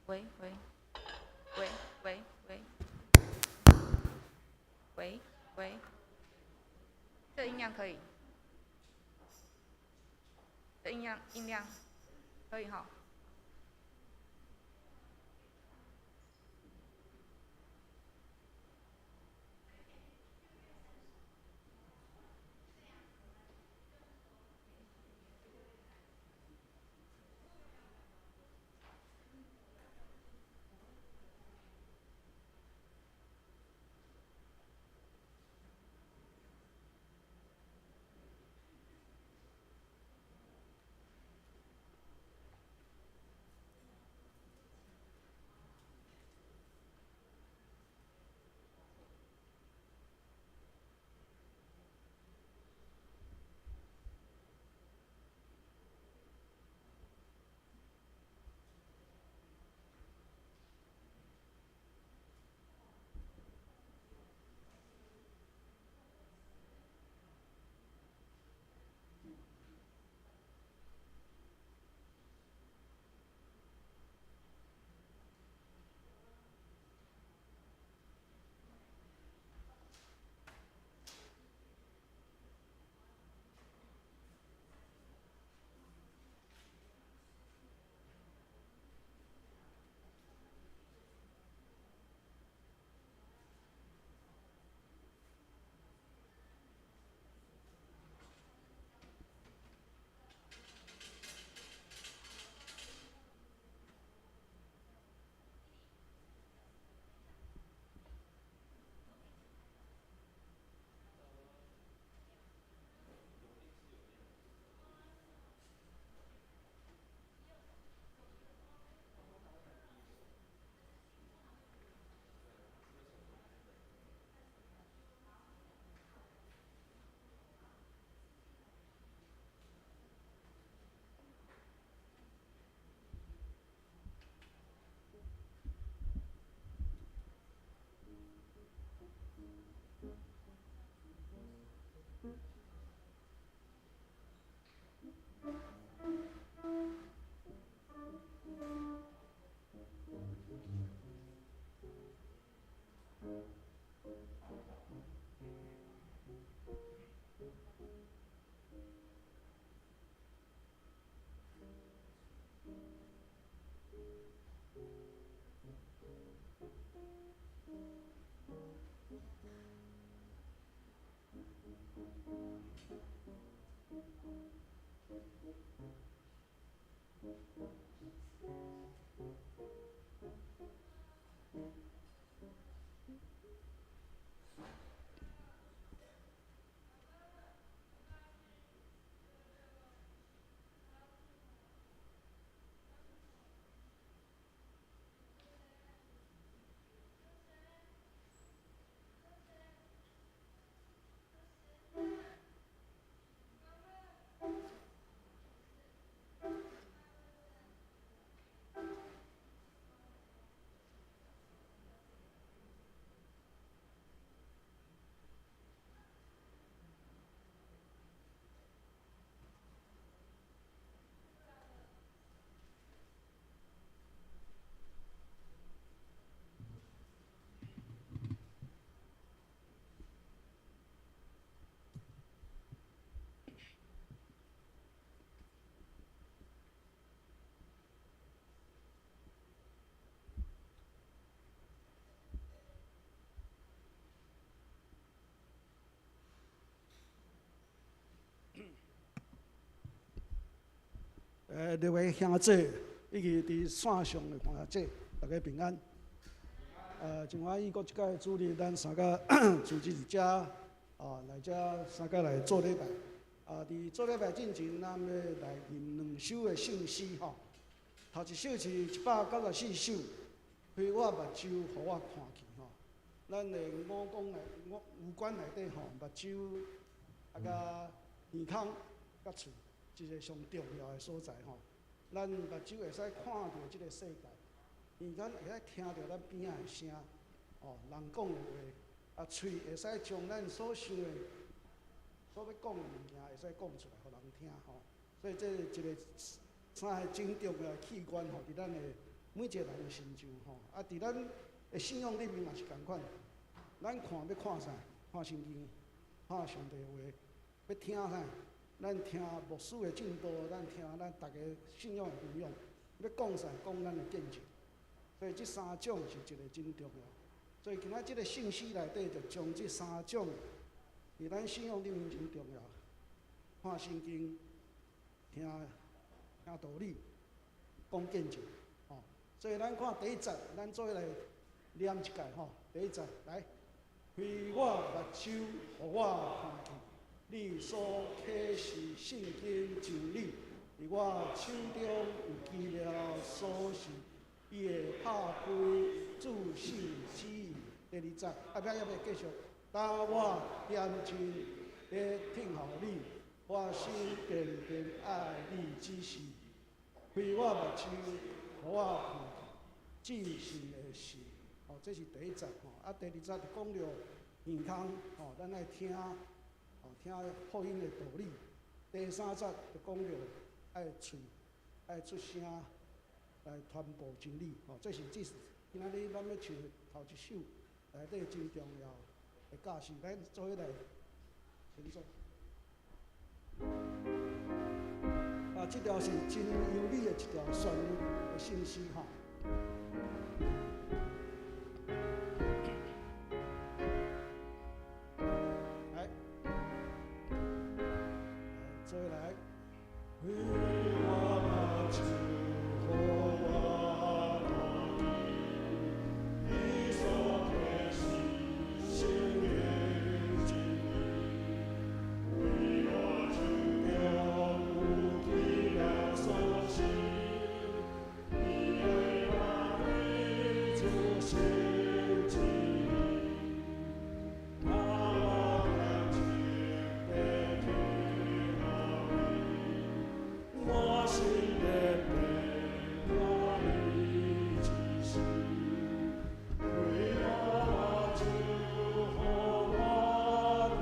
喂喂喂喂喂喂喂，這音量可以，這音量可以哈。各位兄姐以及佇線上的朋友姐，大家平安。真歡喜閣這擺主日，咱三個聚集佇遮，啊，來遮三個來做禮拜。啊，佇做禮拜進前，咱欲來念兩首的聖詩吼。頭一首是194首，開我目睭，予我看見吼。咱的五官內五官內底吼，目睭啊，佮耳孔、佮喙，這個上重要的所在吼。咱目睭會使看著這個世界，耳孔會使聽著咱邊仔的聲，哦，人講的話，啊，喙會使將咱所想的、所欲講的物件會使講出來，予人聽吼。所以這是一個三个真重要的器官吼，佇咱的每一個人的成就吼。啊，佇咱的信仰裡面嘛是仝款，咱看欲看啥？看聖經，看上帝話，欲聽啥？咱聽牧師的證道，咱聽咱逐家信仰的分享，欲講啥？講咱的見證。所以這三種是一個真重要。所以今仔這個信息內底就將這三種佇咱信仰裡面真重要。看聖經，聽聽道理，講見證，吼。所以咱看第一節，咱做伙來念一擺吼。第一節來，開我目睭，予我看見你所啟示聖經真理，佇我手中有奇妙鎖匙，伊會拍開諸聖旨意。第二節，啊，欲猶未繼續，當我恬靜咧聽候你，我心堅定愛你指示，開我目睭，予我看見至聖的事。哦，這是第一節吼。啊，第二節就講著耳空吼，咱愛聽，吼聽福音的道理。第三節就講著愛喙愛出聲來傳播真理。吼，這是這是今仔日咱欲唱的頭一首內底真重要的教示，咱做伙來請坐。啊，這條是真優美的一條旋律的信息吼。來，做伙來。開我目睭，予我看見，你所啟示聖經真理，開我手中有奇妙鎖匙，伊會打開諸聖旨意，當我恬靜地聽候你，我心連連聽你指示，開我目睭，予我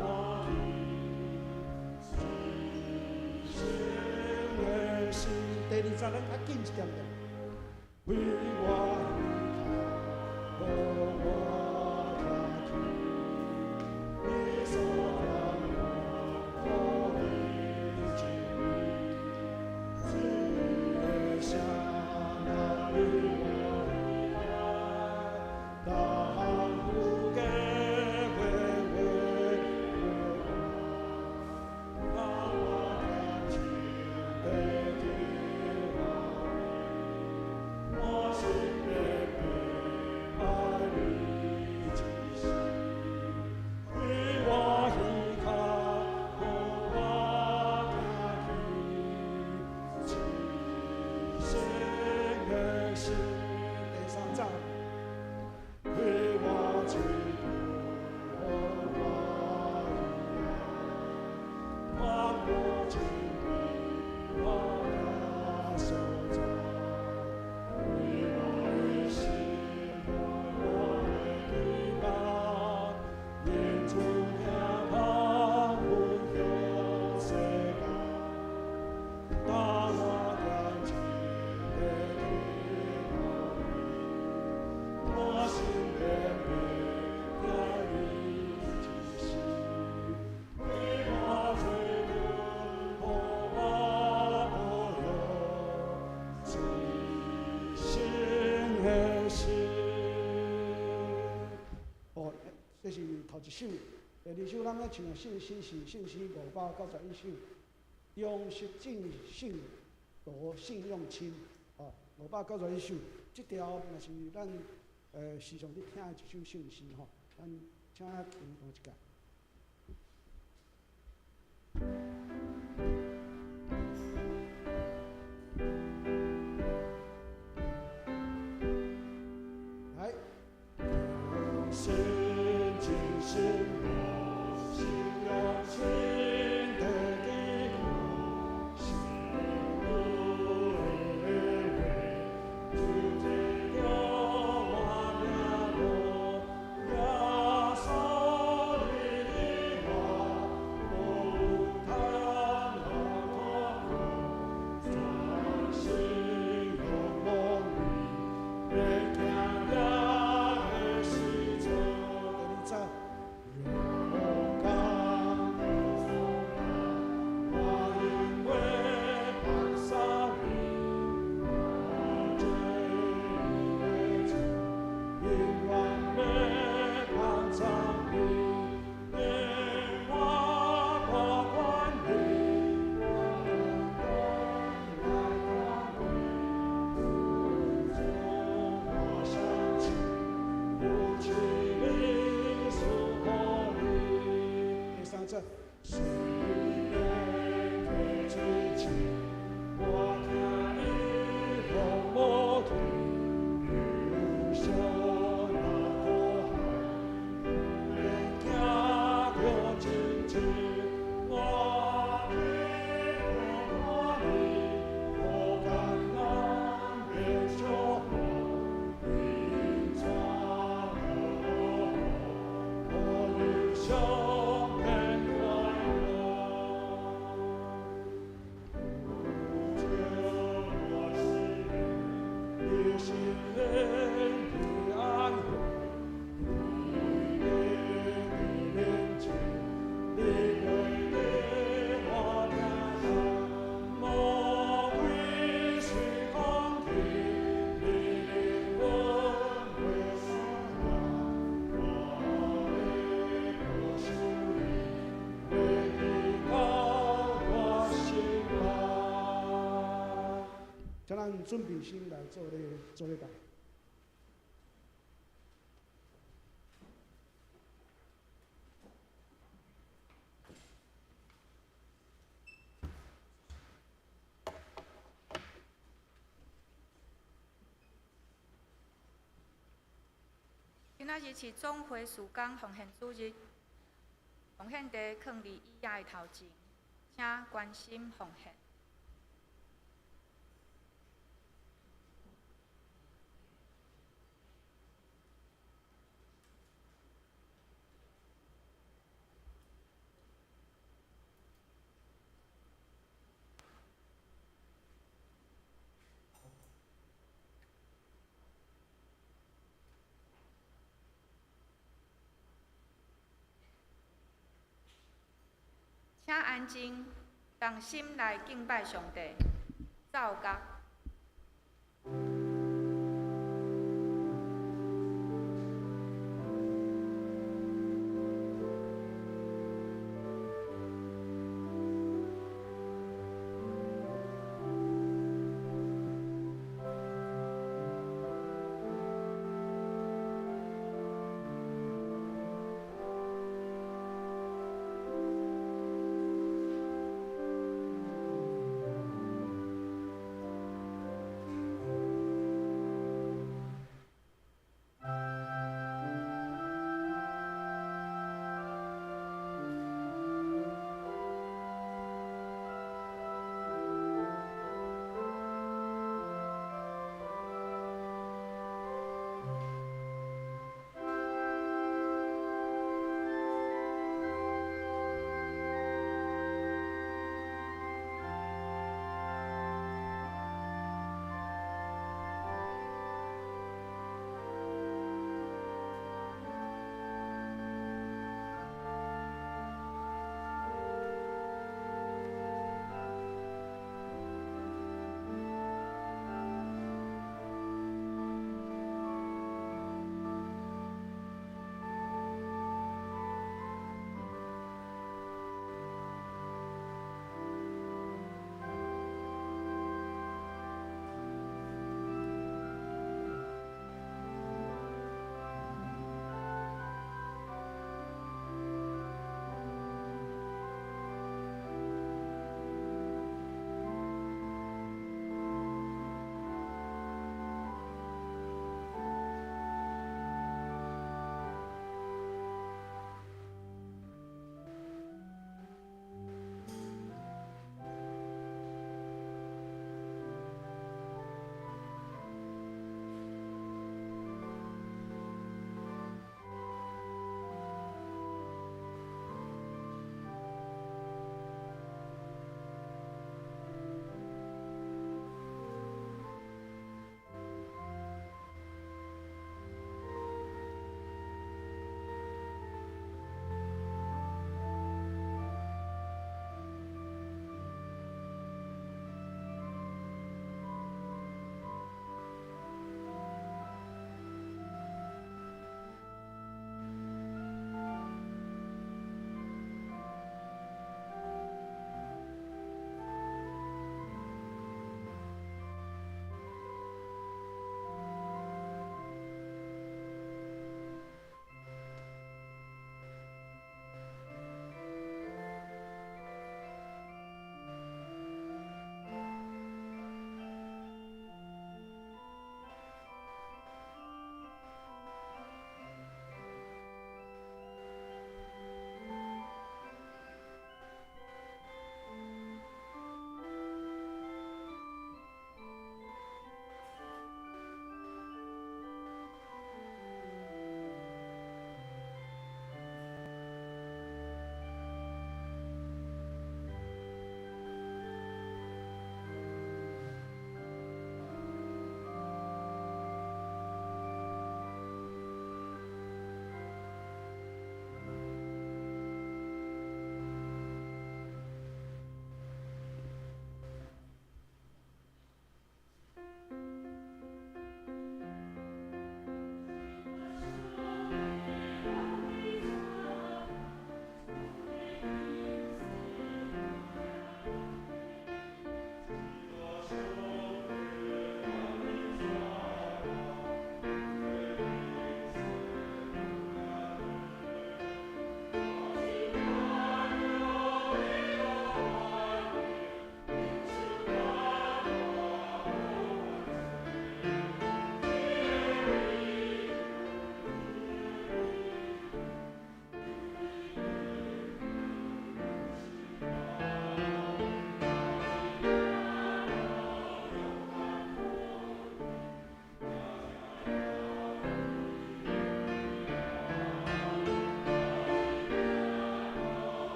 看見，至聖的事。第二節咱較緊一點點。開我耳孔，予我聽見，你所傳播的真理，主的聲若離我來，人有假話話當我恬靜地聽候你，我心連連愛你指示，開我耳孔，予我聽見，至聖的事。第三節，開我喙唇，予我語言，傳播真理，我家所在。開我的心，我的期望，願主聽旁分享世界，當我恬靜地聽候你，我心連連聽你指示，開我嘴唇，予我保佑，至聖的事。哦，這是頭一首，第二首咱欲唱的信息是信息591首，忠實正信徒信仰深，哦，591首，這條嘛是咱時常咧聽的一首信息吼，咱請唱一擺。來，信真信信仰深的堅固，信主的話，就這叫我命路，耶穌你的話，無咱準備先來做禮做禮拜。今仔日是總會事工奉獻主日，奉獻袋囥佇椅仔的頭前，請關心奉獻。請安靜，同心來敬拜上帝。奏樂。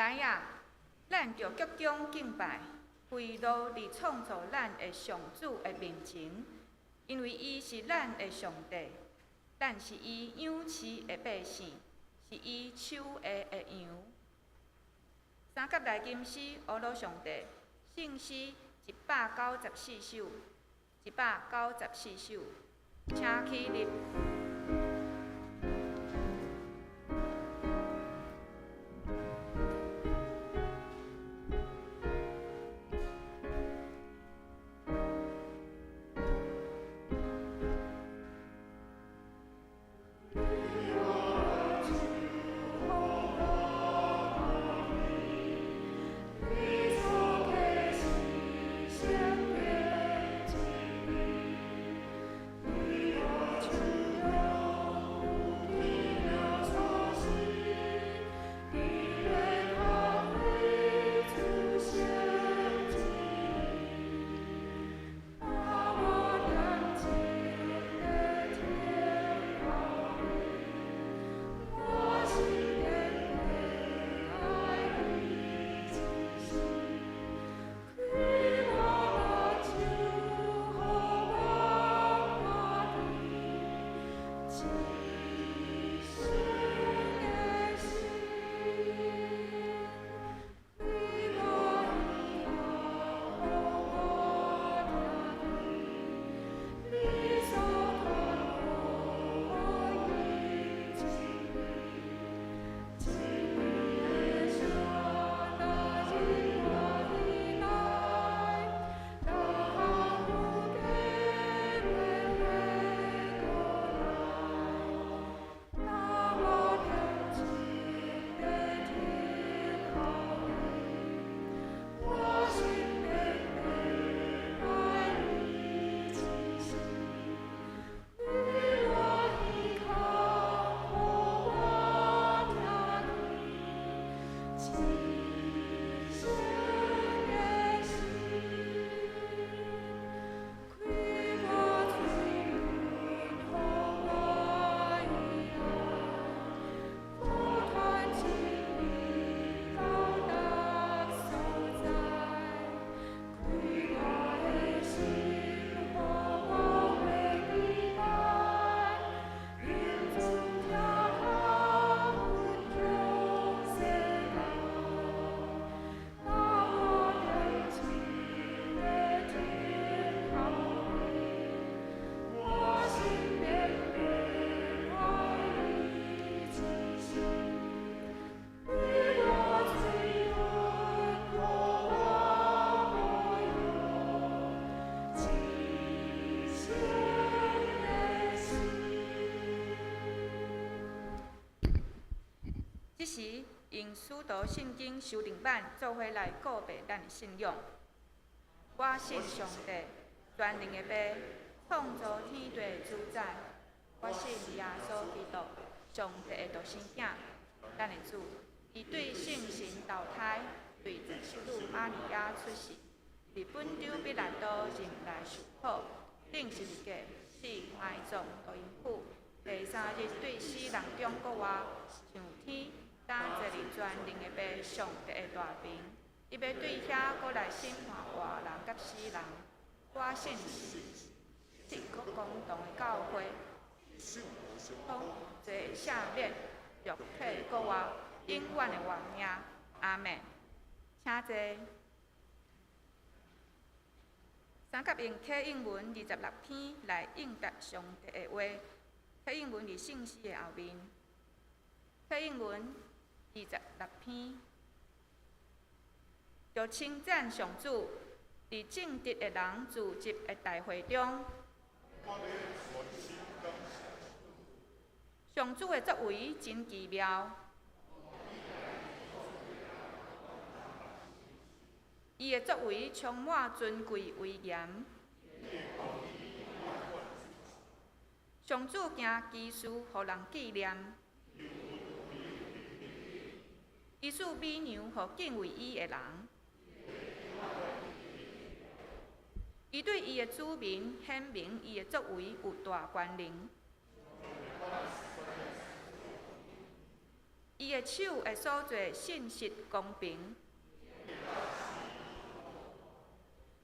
來啊，咱著鞠躬敬拜，跪落佇創造咱的上主的面前，因為伊是咱的上帝，咱是伊養飼的百姓，是伊手下的羊。三佮來金詩，呵咾上帝，聖詩194首，194首，請起立。這時，用使徒信經修訂版做伙來告白咱的信仰。我信上帝，全能的父，創造天地的主宰。我信耶穌基督，上帝的獨生囝，咱的主。伊對聖神投胎，對聖女瑪利亞出世，佇本丟彼拉多入內受苦，釘十字架，死埋葬落陰府。第三日對死人中復活，上天，擔坐佇全能的父上帝的大爿。伊欲對遐閣來審判活人佮死人。我信聖公同的教會，通罪赦免，肉體復活，永遠的活命。阿們。請坐。三佮用啟應文26篇來應答上帝的話。啟應文佇聖詩的後面。啟應文26篇，著稱讚上主，佇正直的人聚集的大會中，上主的作為真奇妙，伊的作為充滿尊貴威嚴。上主行奇事，予人紀念。伊賜美糧予敬畏伊的人。伊對伊的子民顯明伊的作為有大權能。伊伊的手的所做信實公平，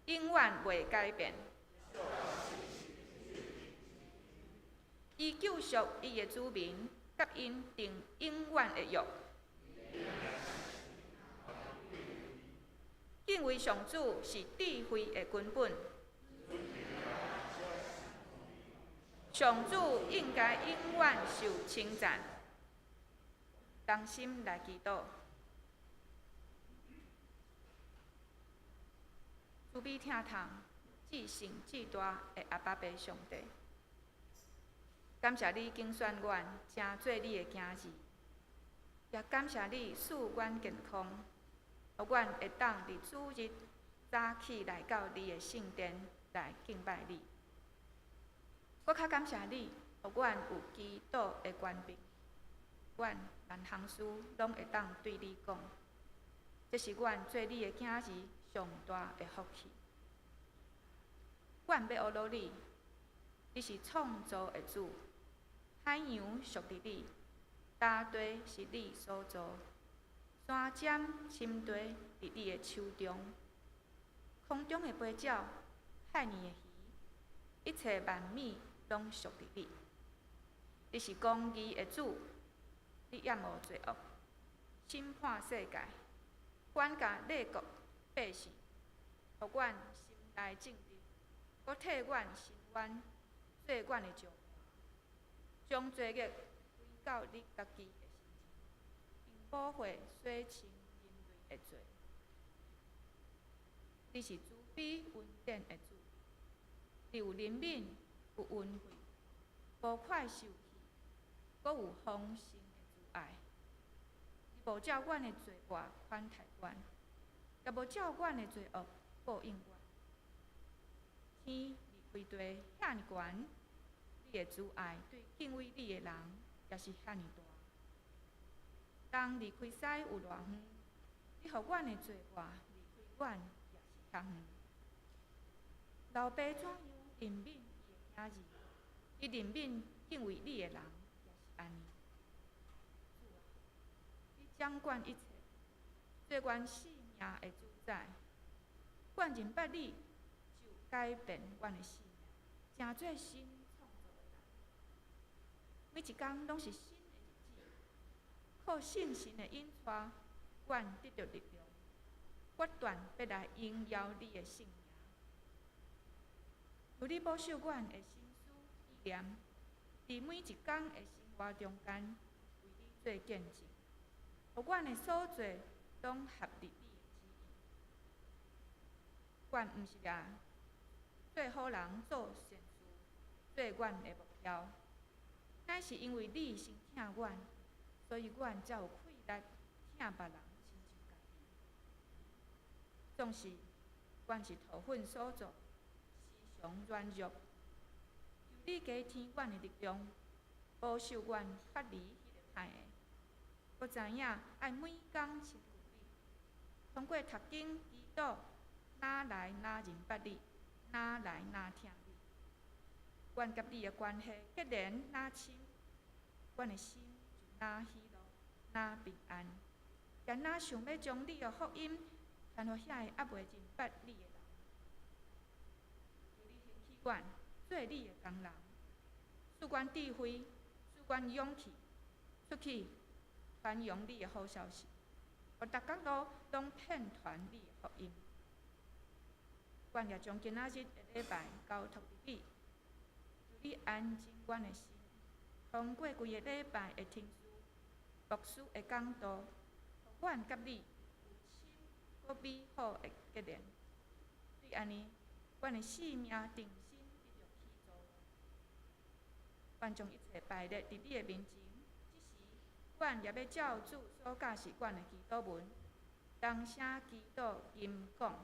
永遠袂改變。伊救贖伊的子民，佮𪜶訂永遠的約。敬畏上主是智慧的根本。上主應該永遠受稱讚。同心來祈禱，慈悲疼痛、至聖至大的阿爸父上帝，感謝你揀選阮，成做你的囝兒，也感謝你賜阮健康，予阮會當佇主日早起來到你的聖殿來敬拜你。閣較感謝你，予阮有祈禱的權柄，阮萬項事攏會當對你講，這是阮做你的囝兒上大的福氣。阮欲學努你，你是創造的主，海洋屬佇你，大地是你所造，山尖深地佇你的手中，空中的飛鳥，海裡的魚，一切萬物攏屬佇你。你是公義的主，你厭惡罪惡，審判世界，管教列國百姓，予阮心內正直，閣替阮伸冤，做阮的石將罪孽歸到你家己的身上，用寶血洗清人類的罪。你是慈悲恩典的主，你有憐憫，有恩惠，無快受氣，閣有豐盛的慈愛。你無照阮的罪過款待阮，也無照阮的罪惡報應阮。天離開地遐爾懸，你的慈愛對敬畏你的人也是遐爾大。東離開西有偌遠，你予阮的罪過離開阮也是遐遠。老爸怎樣憐憫伊的囝兒，伊憐憫敬畏你的人也是按呢。主啊，你掌管一切，做阮性命的主宰。阮認捌你，就改變阮的生命，成做新創造的人。每一工攏是新的日子，靠聖神的引帶，阮得著力量，決斷欲來榮耀你的聖名。求你保守阮的心思意念，佇每一工的生活中間，為你做見證，予阮的所做攏合佇你的旨意。阮毋是掠做好人做善事做阮的目標，乃是因為你先疼阮，所以阮才有氣力疼別人，親像家己。縱使阮是塗粉所做，時常軟弱，求你加添阮的力量，保守阮脫離彼个歹的。閣知影愛每工親近你，通過讀經、祈禱，愈來愈認捌你，愈來愈疼你。阮佮你的關係結連愈深，阮的心就愈喜樂、愈平安，也愈想欲將你的福音傳予遐个猶未認捌你的人。求你興起阮，做你的工人，賜阮智慧，賜阮勇氣，出去傳揚你的好消息，予逐角落攏遍傳你的福音。阮也將今仔日的禮拜交託予你，求你安靜阮的心，通過規个禮拜的聽書、牧師的講道，予阮佮你有深閣美好的結連。對按呢，阮的性命重新得著起造。阮將一切擺列佇你的面前，這時，阮也欲照主所教示阮的祈禱文，同聲祈禱吟講。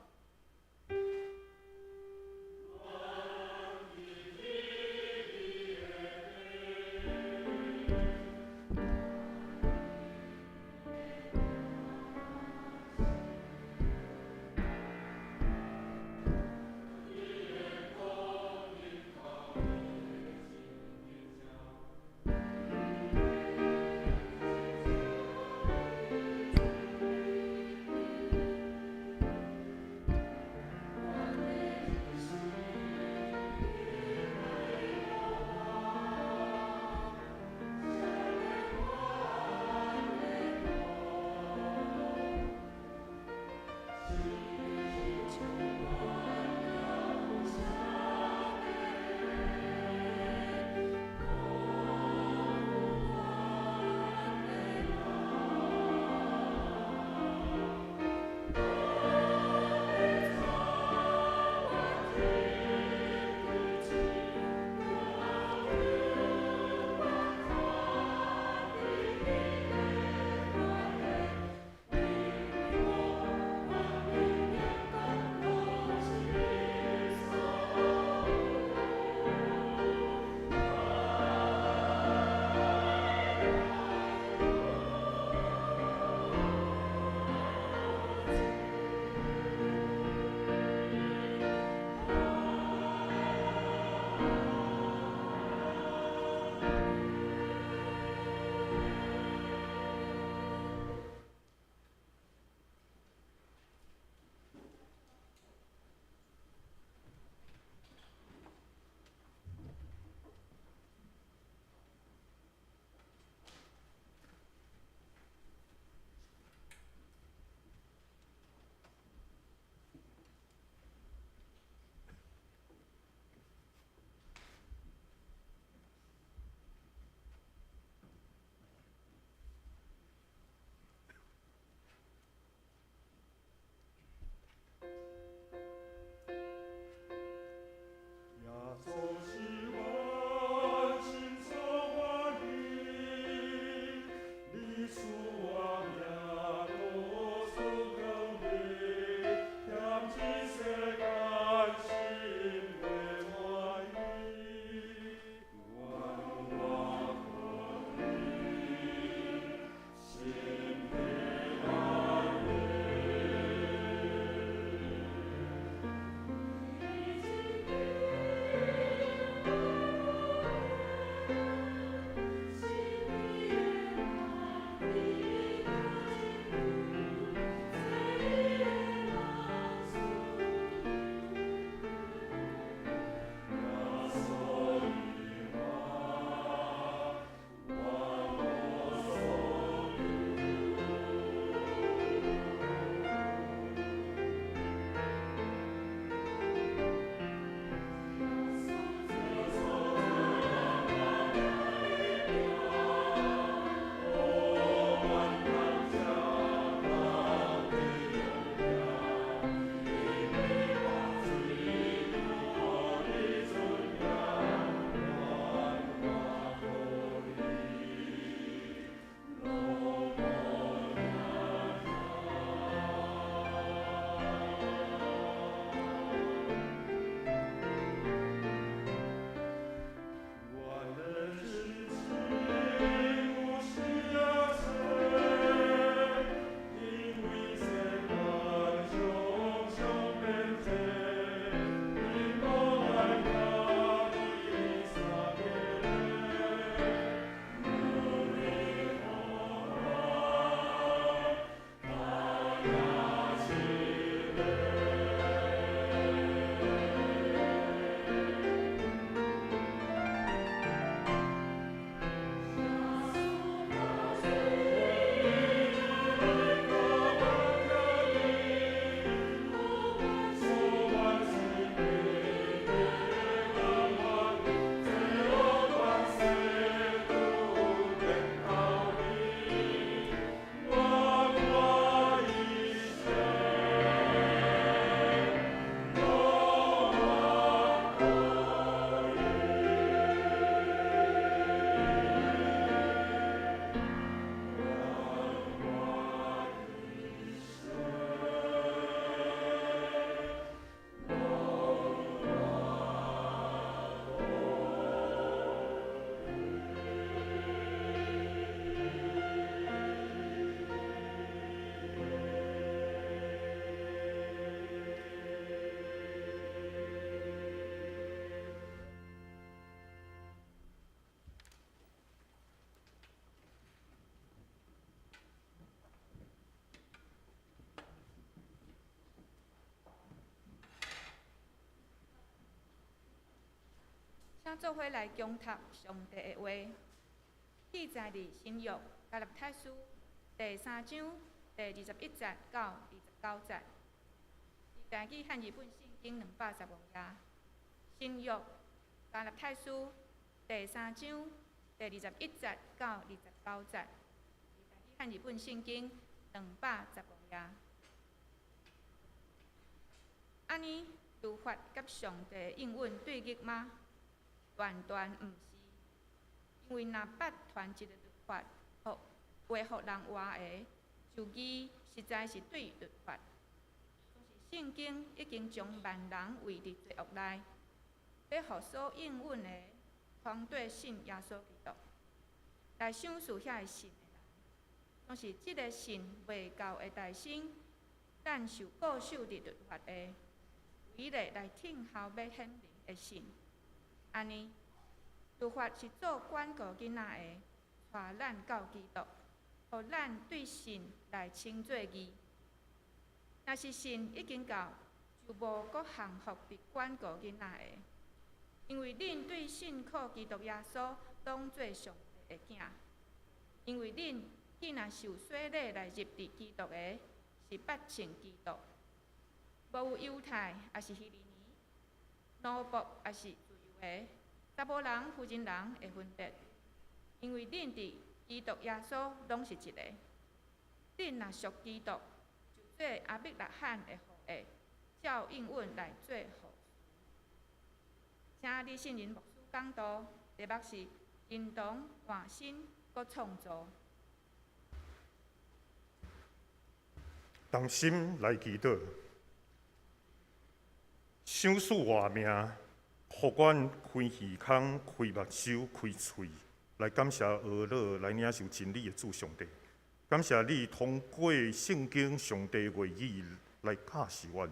請做伙來恭讀上帝的話，記載佇新約加拉太書第三章第二十一節到二十九節。台語漢字本聖經兩百十五頁，新約加拉太書第三章第二十一節到二十九節。台語漢字本聖經兩百十五頁。按呢，律法佮上帝應允對立嗎？斷斷毋是，因為若捌傳一个律法，予話予人活的，就義實在是對律法。總是聖經已經將萬人遺佇罪惡內，欲予所應允的，通綴信耶穌基督，來賞賜遐个信的人。總是這个信未到的代先，咱受固守佇律法的，為了來等候欲顯明的信。按呢，律法是做管顧囡仔的，帶咱到基督，予咱對信來稱做義。若是信已經到，就無閣降服佇管顧囡仔的，因為恁對信靠基督耶穌，當做上帝的囝。因為恁既若受洗禮來入佇基督的，是捌穿基督。無有猶太，抑是希利尼，奴僕，抑是自由的，查埔人、婦人人的分別，因為恁佇基督耶穌攏是一個。恁若屬基督，就做亞伯拉罕的後裔，照應允來做後嗣。請李信仁牧師講道，題目是認同換新閣創造。同心來祈禱，賞賜活命，予阮開耳孔、開目睭、開喙，來感謝阿樂，來領受真理的主上帝。感謝你通過聖經上帝話語來教示阮，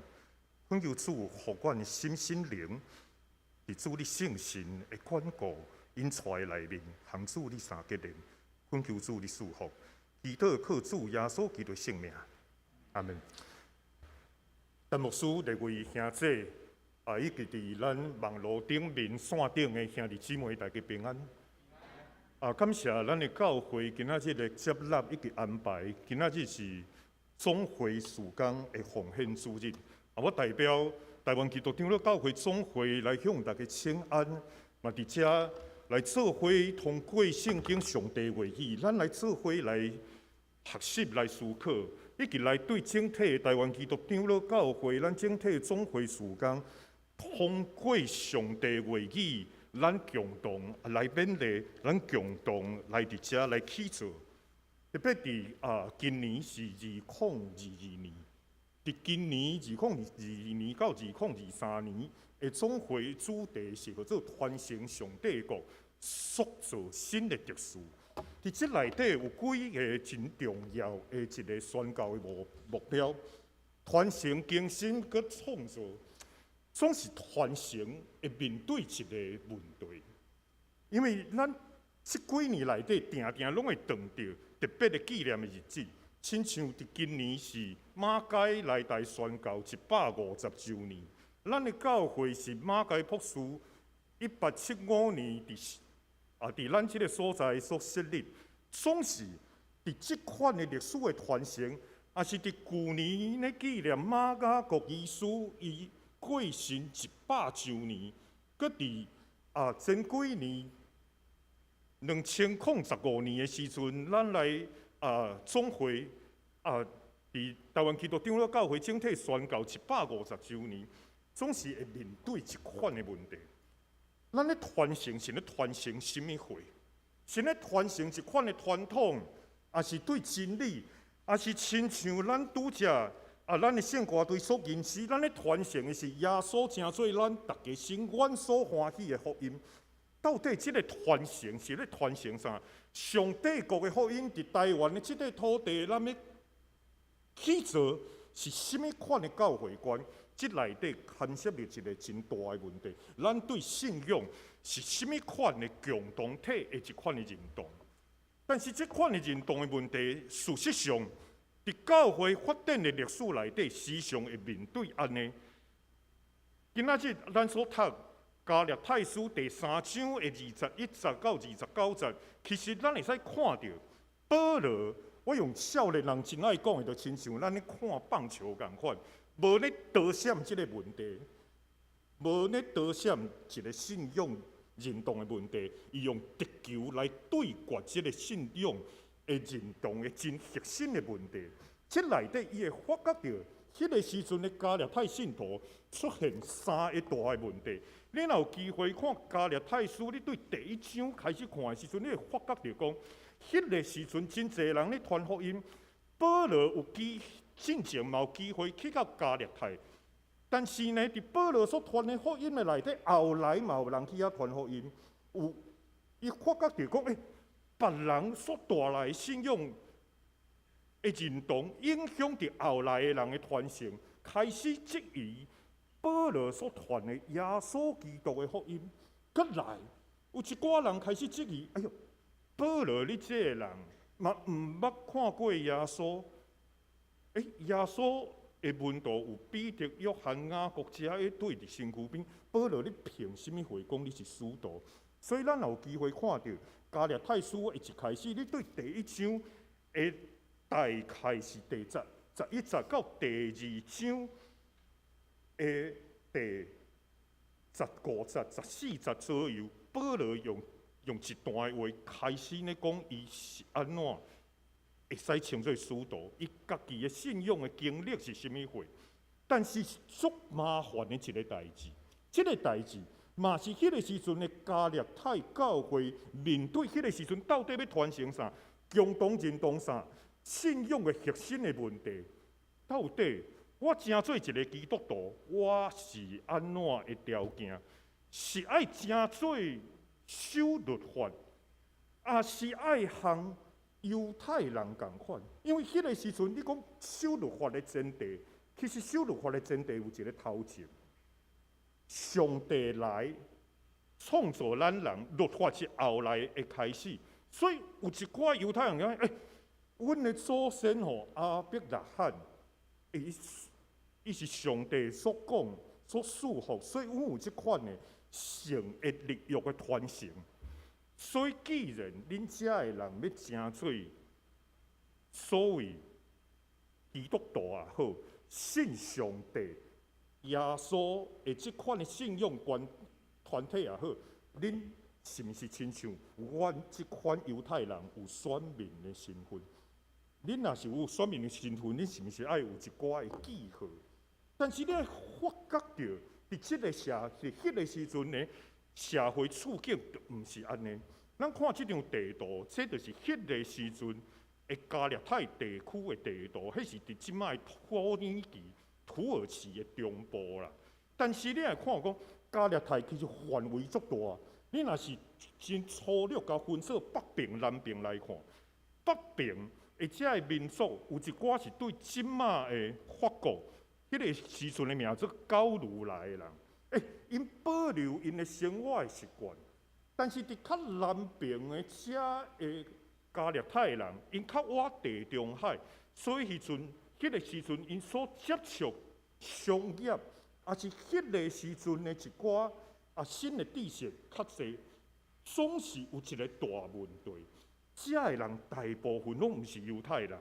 懇求主予阮心心靈，佇主你聖神的管顧引帶的內面，行主你三結連，懇求主你賜福，祈禱靠主耶穌基督聖名，阿門。陳牧師列位兄姊啊，以及佇咱網路頂面線頂的兄弟姊妹，大家平安。啊，感謝咱的教會今仔日的接納以及安排，今仔日是總會事工的奉獻主日。啊，我代表台灣基督長老教會總會來向大家請安，嘛佇遮來做伙通過聖經上帝話語，咱來做伙來學習來思考，以及來對整體台灣基督長老教會咱整體總會事工，通過上帝話語，咱共同來勉勵，咱共同來佇遮來起造。特別佇啊，今年是二零二二年，佇今年二零二二年到二零二三年的總會主題是號做傳承上帝國，塑造新的秩序。佇這內底有幾个真重要的一个宣教的目標：傳承、更新、閣創造。總是傳承會面對一个問題，因為咱這幾年內底定定攏會碰著特別的紀念的日子，親像佇今年是馬偕來台宣教一百五十週年，咱的教會是馬偕博士一八七五年佇啊佇咱這个所在所設立，總是佇這款的歷史的傳承，抑是佇舊年咧紀念馬雅各醫師伊過身一百週年，閣佇啊前幾年兩千空十五年的時陣，咱來啊總會啊佇台灣基督長老教會整體宣教一百五十週年，總是會面對一款的問題。咱咧傳承是咧傳承啥物貨？是咧傳承一款的傳統，抑是對真理，抑是親像咱拄才？啊，咱的聖歌隊所吟詩，咱咧傳承的是耶穌成做咱逐家心願所歡喜的福音。到底這个傳承是咧傳承啥？上帝國的福音佇台灣的這塊土地，咱欲起造是啥物款的教會觀？這內底牽涉著一个真大的問題。咱對信仰是啥物款的共同體的一款的認同？但是這款的認同的問題，事實上，佇教會發展的歷史內底，時常會面對按呢。今仔日咱所讀加拉太書第三章的21節到29節，其實咱會使看著保羅，我用少年人真愛講的，就親像咱咧看棒球仝款，無咧躲閃這个問題，無咧躲閃一个信仰認同的問題，伊用直球來對決這个信仰的認同的真核心的問題。這內底伊會發覺著，彼个時陣的加拉太信徒出現三个大的問題。你若有機會看加拉太書，你對第一章開始看的時陣，你會發覺著講，彼个時陣真濟人咧傳福音，保羅有機進前嘛有機會去到加拉太，但是呢，佇保羅所傳的福音的內底，後來嘛有人去遐傳福音，有伊發覺著講，別人所帶來的信仰的認同，影響著後來的人的傳承，開始質疑保羅所傳的耶穌基督的福音。閣來有一寡人開始質疑，哎喲，保羅你這个人嘛毋捌看過耶穌，耶穌的門徒有彼得、約翰、雅各遮一對佇身軀邊，保羅你憑啥物話講你是使徒？所以咱若有機會看著加拉太書的一開始，你對第一章的大概是第11節到第二章的第15節、14節左右，保羅用一段話開始咧講，伊是按怎會使稱做使徒，伊家己的信仰的經歷是啥物貨？但是足麻煩的一个代誌，這个代誌嘛是彼个時陣的加拉太教會面對彼个時陣到底欲傳承啥，共同認同啥，信仰的核心的問題，到底我成做一个基督徒，我是按怎的條件？是愛成做守律法，抑是愛和猶太人仝款？因為彼个時陣你講守律法的前提，其實守律法的前提有一个頭前，上帝來創造咱人，律法是後來的開始，所以有一寡猶太人講：阮的祖先吼亞伯拉罕，伊是上帝所講、所賜福，所以阮有這款的聖的立約的傳承。所以既然恁遮的人欲成做所謂基督徒也好，信上帝、耶穌的這款的信仰觀團體也好，恁是毋是親像阮這款猶太人有選民的身份？恁若是有選民的身份，恁是毋是愛有一寡的記號？但是你愛發覺著，佇這个社，佇彼个時陣呢，社會處境就毋是按呢。咱看這張地圖，這就是彼个時陣的加勒泰地區的地圖，彼是佇這擺土耳其、土耳其的中部啦。但是你來看講，加勒泰其實範圍足大。你若是真粗略共分做北爿、南爿來看，北爿的這个民族有一寡是對這擺的法國，彼个時陣的名做高盧來的人，𪜶保留𪜶的生活的習慣。但是佇較南爿的遮个加勒泰人，𪜶較倚地中海，所以彼陣，彼个時陣𪜶所接觸商業，抑是彼个時陣的一寡新的知識較濟，總是有一个大問題。遮个人大部分攏毋是猶太人。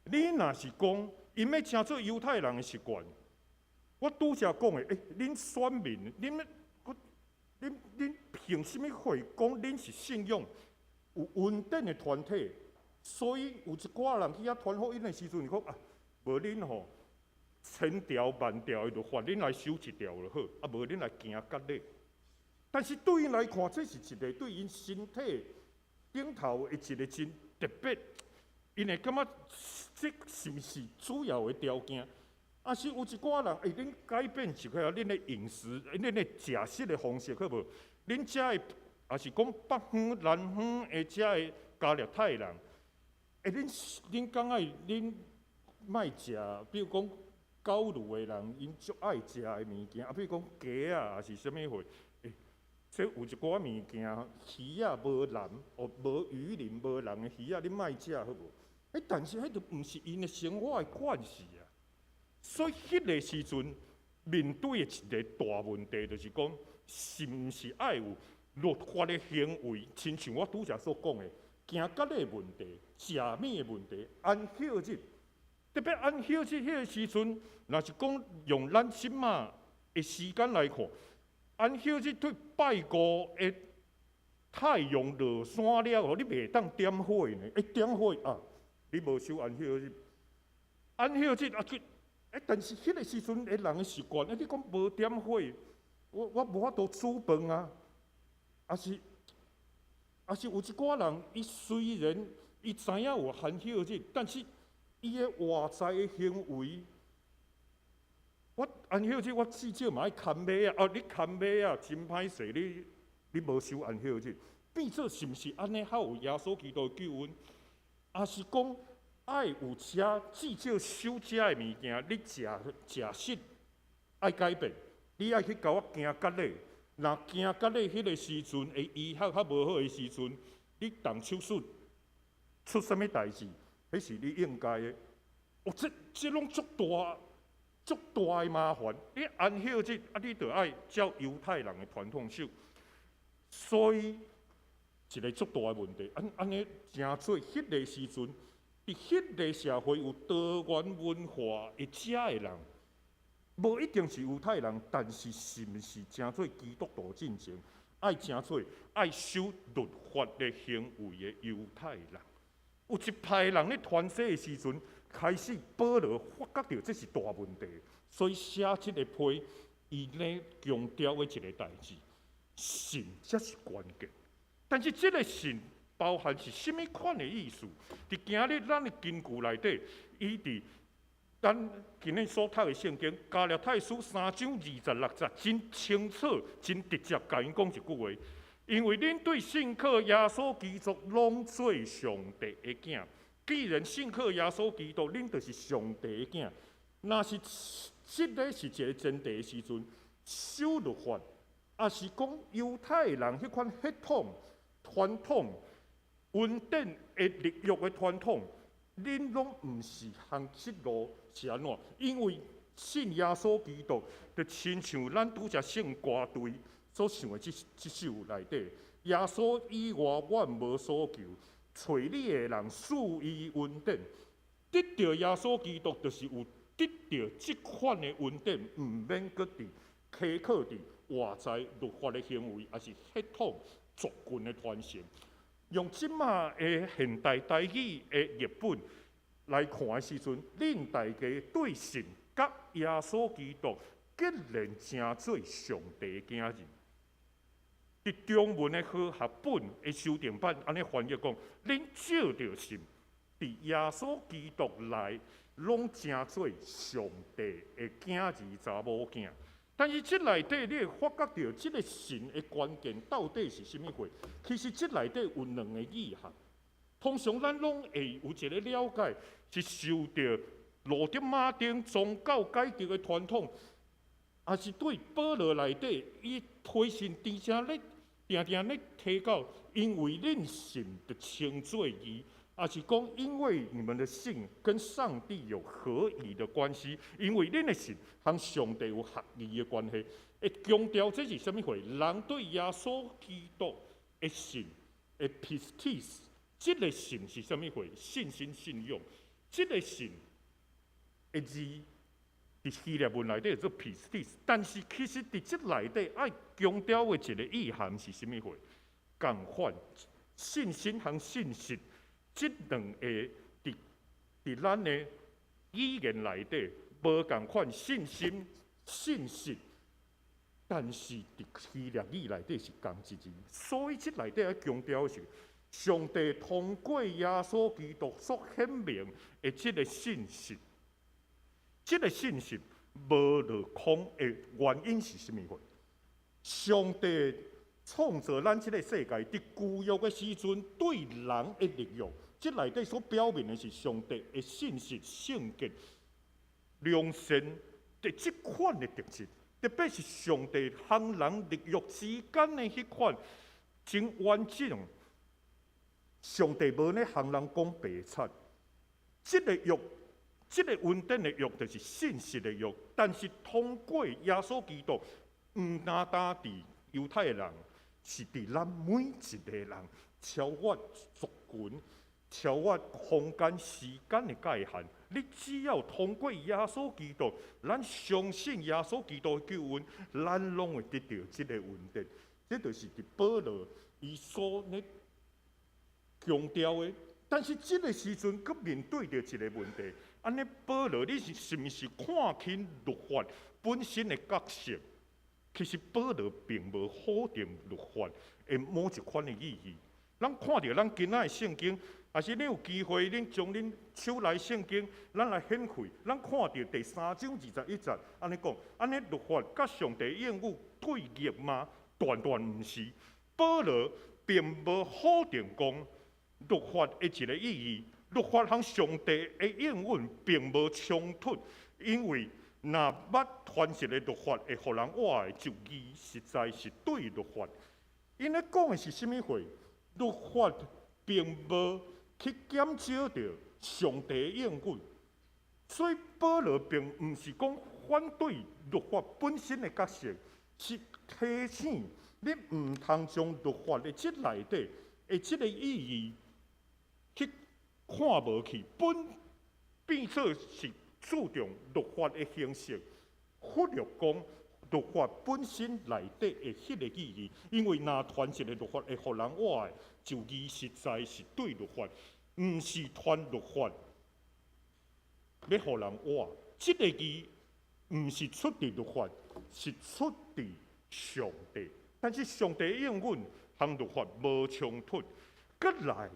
你若是講𪜶欲成做猶太人的習慣，我拄才講的，恁選民，恁欲，恁憑啥物話講恁是信仰有穩定的團體？所以有一寡人去遐傳福音的時陣，伊講啊，無恁吼千條萬條的律法，恁來守一條就好，啊無恁來行割禮。但是對𪜶來看，這是一个對𪜶身體頂頭的一个真特別，𪜶會感覺這是毋是主要的條件？啊是有一寡人，恁改變一下恁的飲食，恁的食食的方式好無？恁遮的，抑是講北方、南方的遮的加勒泰人，恁敢愛恁莫食，比如講高盧的人，𪜶足愛食的物件，啊，比如講雞仔，抑是啥物貨？這有一寡物件，魚仔無鱗，哦，無魚鱗、無鱗的魚仔，恁莫食好無？但是彼就毋是𪜶的生活的慣勢啊。所以彼个時陣，面對的一個大問題，就是講，是毋是愛有律法的行為，親像我拄才所講的，行割禮問題、食物的問題、安息日，特別安息日彼個時陣，若是講用咱這馬的時間來看，安息日對拜五的太陽落山了後，你袂當點火呢？欸，點火啊，你無守安息日，安息日啊，去欸，但是彼個時陣的人的習慣，欸，你講無點火，我無法度煮飯啊，抑是有一寡人，伊雖然伊知影有安息日，但是伊的外在的行為，我安息日我至少嘛愛牽馬啊！哦，你牽馬啊，真歹勢，你無守安息日，變做是毋是按呢較有耶穌基督的救恩？抑是講愛有遮至少守遮的物件，你食食食愛改變，你愛去共我行割禮。若行割禮彼個時陣，的醫學較無好的時陣，你動手術出啥物代誌，彼是你應該的。哦，這攏足大足大的麻煩。你安息日啊，你著愛照猶太人的傳統守，所以一個足大的問題。按按呢，成做彼個時陣，佇彼個社會有多元文化的遮的人，無一定是猶太人，但是是毋是成做基督徒進前，愛成做愛守律法的行為的猶太人？有一派人咧傳說的時陣，開始保羅發覺著這是大問題，所以寫這個批，伊咧強調的一個代誌，信才是關鍵。但是這個信包含是啥物款的意思？佇今日咱的根據內底，伊佇咱今日所讀的聖經《加拉太書》3章26節，真清楚、真直接，共𪜶講一句話：因為恁對信靠耶穌基督，攏做上帝的囝。既然信靠耶穌基督，恁就是上帝的囝。若是這個是一個前提的時陣，守律法，抑是講猶太人彼款血統、傳統、恩典的立約的傳統，恁攏毋是行這路是按怎？因為信耶穌基督，就親像咱拄才聖歌隊所唱的這首內底，耶穌以外我無所求，揣你的人賜伊恩典，得著耶穌基督，就是有得著這款的恩典，毋免閣佇倚靠佇外在律法的行為，抑是血統族群的傳承。用這馬的現代台語的譯本來看的時陣，恁大家對神佮耶穌基督，竟然成做上帝的囝兒。佇中文的和合本的修訂版，按呢翻譯講：恁藉著信，佇耶穌基督內，攏成做上帝的囝兒、查某囝。但是這內底你會發覺著，這個信的關鍵到底是啥物貨？其實這內底有兩個意涵。通常咱攏會有一個了解，是受著路德馬丁宗教改革的傳統，抑是對保羅內底伊批信佇遮咧，定定咧提到，因為恁信就稱做義，抑是講因為你們的信跟上帝有合宜的關係，因為恁的信和上帝有合宜的關係，會強調這是啥物貨？人對耶穌基督的信的 pistis，這個信是啥物貨？信心信仰，這個信的字佇希臘文內底叫做 pistis，但是其實佇這內底愛強調的一個意涵是啥物貨？仝款信心和信實。這兩個佇咱的語言內底無仝款信心、信實，但是佇希臘語內底是仝一字，所以這內底愛強調的是，上帝通過耶穌基督所顯明的這個信實，這個信實無落空的原因是啥物貨？上帝創造咱這個世界，佇舊約的時陣對人的立約，這內底所表明的是上帝的信實、聖潔、良善的這款的特質，特別是上帝和人立約之間的彼款真完整。上帝無咧和人講白賊，這個約這个恩典的約就是信實的約，但是通過耶穌基督，毋單單佇猶太人，是佇咱每一个人，超越族群，超越空間、時間的界限。你只要通過耶穌基督，咱相信耶穌基督的救恩，咱攏會得著這个恩典。這就是佇保羅伊所咧強調的。但是這个時陣，閣面對著一个問題。按呢，保羅，你是毋是看輕律法本身的角色？其實保羅並無否定律法的某一款的意義。咱看著咱今仔的聖經，若是你有機會，恁將恁手內聖經，咱來掀開，咱看著第三章21節，按呢講，按呢律法佮上帝應許對立嗎？斷斷毋是。保羅並無否定講律法的一个意義，律法和上帝的應允並無衝突，因為若捌傳一个律法會予人活的，就義實在是對律法。𪜶咧講的是啥物話？律法並無去減少著上帝的應允，所以保羅並毋是講反對律法本身的角色，是提醒你毋通將律法的這內底的這个意義去看無去，本變做是注重律法的形式，忽略講律法本身內底的彼個意義。因為若傳一个律法會予人活的，就義實在是對律法，毋是傳律法欲予人活。這个義毋是出佇律法，是出佇上帝。但是上帝應允和律法無衝突。閣來，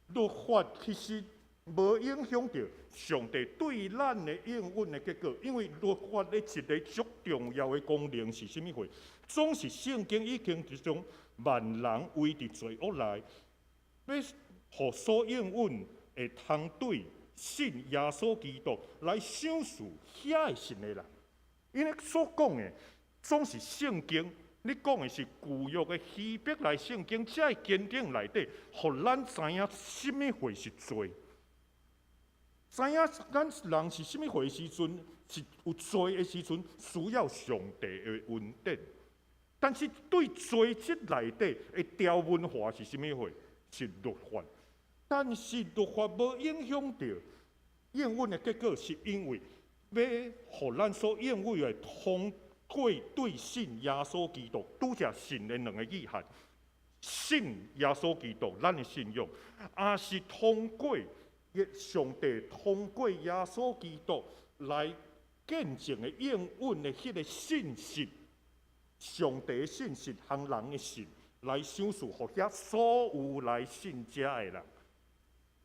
律法其實無影響著上帝對咱的應允的結果，因為律法的一个足重要的功能是啥物貨？總是聖經已經之中，萬人為佇罪惡內，欲予所應允會通對信耶穌基督來賞賜遐會信的人。𪜶咧所講的總是聖經，你講的是舊約的希伯來聖經，這个經典內底，予咱知影啥物貨是罪。知影咱人是啥物貨時陣，是有罪的時陣，需要上帝的恩典。但是對罪這內底的條文化是啥物貨？是律法。但是律法無影響著應允的結果，是因為欲予咱所應允的通過對信耶穌基督，拄才信的兩个意涵，信耶穌基督，咱的信仰，也是通過上帝通過耶穌基督來見證的應允的彼个信實，上帝的信實和人的信來賞賜予遐所有來信遮的人。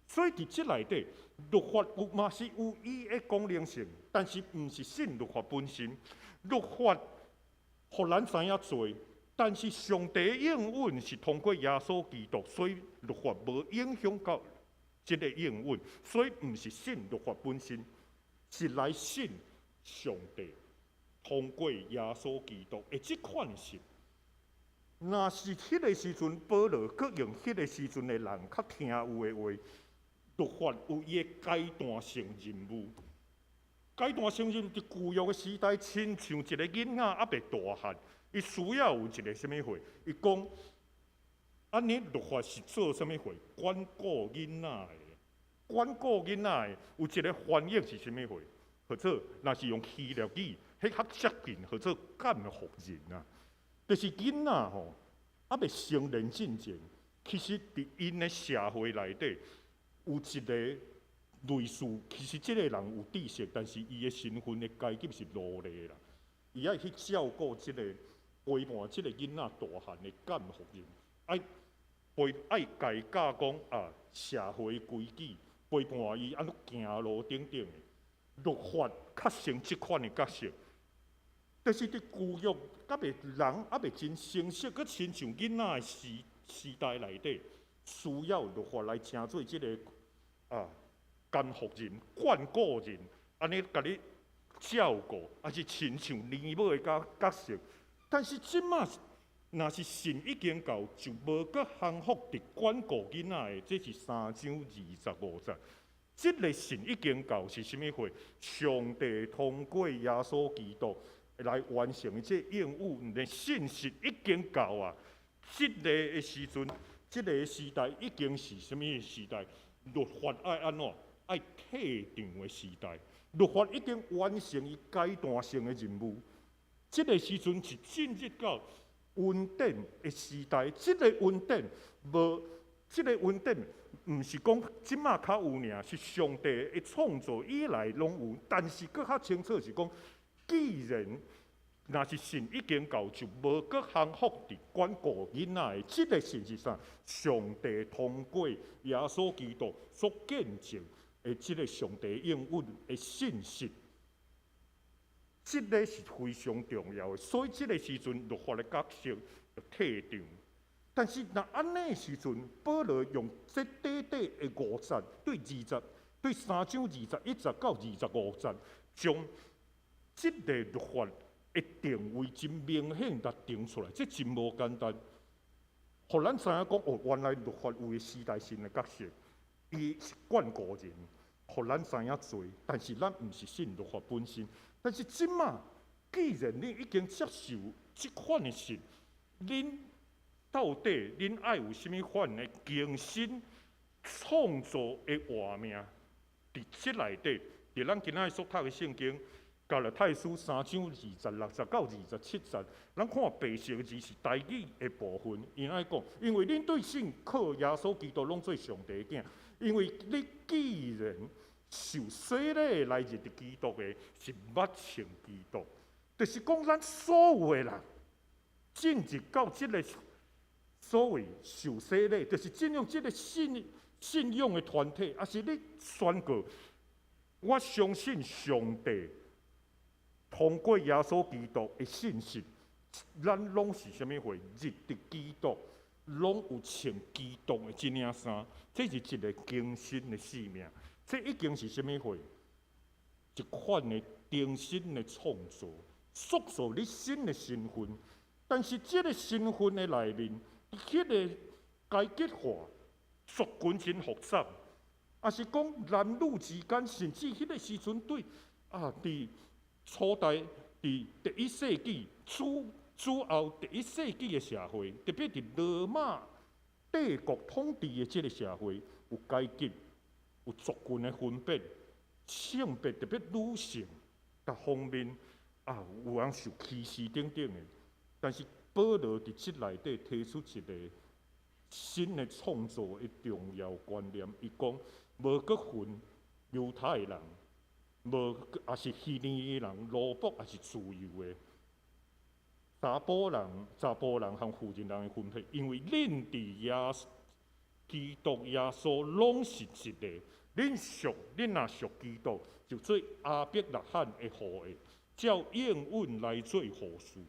所以佇這內底，律法有嘛是有伊的功能性，但是毋是信律法本身。律法予咱知影罪，但是上帝的應允是通過耶穌基督，所以律法無影響到這个應允，所以毋是信律法本身，是來信上帝通過耶穌基督的這款信。若是彼个時陣，保羅閣用彼个時陣的人較聽有的話，律法有伊的階段性任務。階段性任務佇舊約的時代，親像一个囡仔猶未大漢，伊需要有一个啥物貨？伊講，按呢律法是做啥物貨？管顧囡仔的，管顧囡仔的有一个翻譯是啥物貨？或者若是用希臘語，彼較接近，號做監護人啊。就是囡仔吼，猶未成年進前，其實佇𪜶的社會內底有一个類似，其實這个人有知識，但是伊的身份的階級是奴隸啦。伊愛去照顧這个陪伴這个囡仔大漢的監護人，愛陪愛共伊教講啊社會規矩，陪伴伊按怎行路等等的。律法較成這款的角色，就是佇舊約猶未人猶未真成熟，閣親像囡仔的時時代內底，需要律法來成做這个啊監護人、管顧人，按呢共你照顧，抑是親像奶母的角角色。但是這馬若是信已經到，就無閣降服佇管顧囡仔的，這是三章25節。這个信已經到是啥物貨？上帝通過耶穌基督來完成的這應允的信息已經到啊！這个的時陣，這个時代已經是啥物時代？律法愛按怎？愛退場的時代。律法已經完成伊階段性的任務。這个時陣是進入到恩典的時代。這个恩典無，這个恩典毋是講這馬較有爾，是上帝的創造以來攏有。但是閣較清楚是講，既然若是神已經到，就無閣降服佇管顧囡仔的。這个信是啥？上帝通過耶穌基督所見證的這个上帝應允的信息，這个是非常重要的。所以這个時陣律法的角色就退場。但是若按呢的時陣，保羅用這短短的五節對二十，對三章21節到25節，將這个律法的定位真明顯共定出來，這真無簡單。予咱知影講，哦，原來律法有伊時代性的角色，伊是管顧人，予咱知影罪，但是咱毋是信律法本身。但是這馬，既然你已經接受這款的信，恁到底恁愛有啥物款的更新創造的活命？佇這內底，佇咱今仔日所讀的聖經，加拉太書三章26節到27節，咱看白色字是台語的部分。伊按呢講，因為恁對信靠耶穌基督攏做上帝囝，因為你既然受洗禮來入佇基督的，是捌穿基督，就是講咱所有的人進入到這个所謂受洗禮，就是進入這个信仰的團體，抑是你宣告，我相信上帝通過耶穌基督的信息，咱攏是啥物貨？入佇基督，攏有穿基督的這領衫，這是一个更新的生命。這已經是啥物貨？一款的重新的創造，塑造你新的身份。但是這个身份的內面，彼个階級化、族群真複雜，抑是講男女之間，甚至彼个時陣對啊，佇初代佇第一世紀主後第一世紀的社會，特別佇羅馬帝國統治的這个社會，有階級、有族群的分別，性別特別女性各方面啊，有人受歧視等等的。但是保羅佇這內底提出一个新的創造的重要觀念，伊講無閣分猶太人，無抑是希利尼人，奴僕抑是自由的，查埔人、查埔人和婦人人的分別，因為恁佇耶穌基督耶穌攏是一个，恁屬恁若屬基督，就做亞伯拉罕的後裔，照應允來做服侍。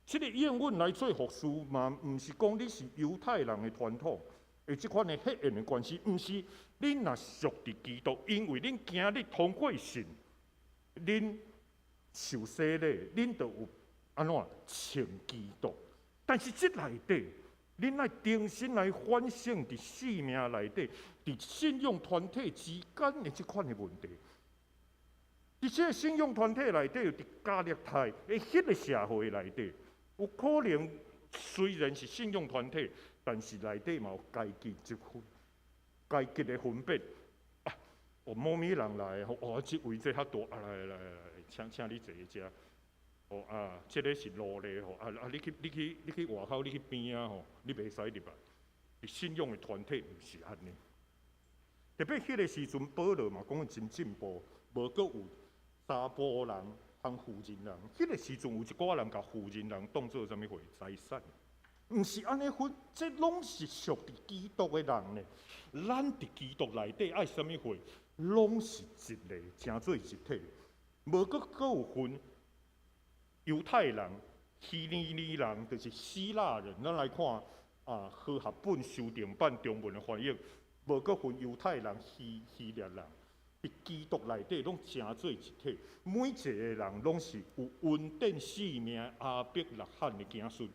這个應允來做服侍嘛，毋是講你是猶太人的傳統，的這款的血緣的關係，毋是恁若屬佇基督，因為恁今日通過信，恁受洗禮，恁就有按怎穿基督。但是這內底，恁愛重新來反省佇生命內底，佇信仰團體之間的這款的問題。佇這个信仰團體內底，佇加勒泰的彼个社會內底，有可能雖然是信仰團體，但是內底嘛有階級之分，階級的分別。啊，哦，某物人來吼，哦，這位這較大，啊，來來來，請你坐遮。哦啊，這个是奴隸吼，啊啊，你去外口，你去邊仔吼，你袂使入來。佇信仰的團體毋是按呢。特別彼个時陣，保羅嘛講真進步，無閣有查埔人和婦人人。彼个時陣有一寡人共婦人人當做啥物貨財產，毋是按呢分，這攏是屬佇基督的人呢。咱佇基督內底愛啥物貨，攏是一个，成做一體，無閣有分猶太人、希利尼人，就是希臘人。咱來看啊，和合本修訂版中文的翻譯，無閣分猶太人、希臘人。佇基督內底攏成做一體，每一个人攏是有恩典生命亞伯拉罕的子孫。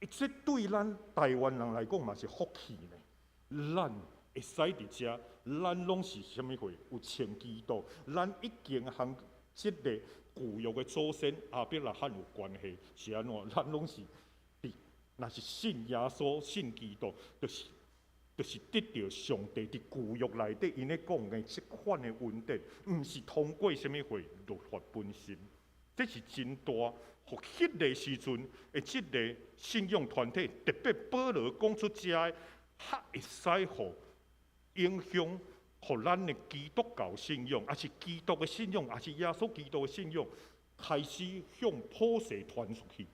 這對咱台灣人來講嘛是福氣呢。咱會使佇遮，咱攏是啥物貨？有穿基督，咱已經和這个舊約的祖先亞伯拉罕有關係，是按怎？咱攏是佇，若是信耶穌、信基督，就是得著上帝佇舊約內底𪜶咧講的這款的恩典，毋是通過啥物貨律法本身，這是真大。予彼个時陣的這个信仰團體，特別保羅講出這个，較會使予影響，予咱的基督教信仰，抑是基督的信仰，抑是耶穌基督的信仰，開始向普世傳出去。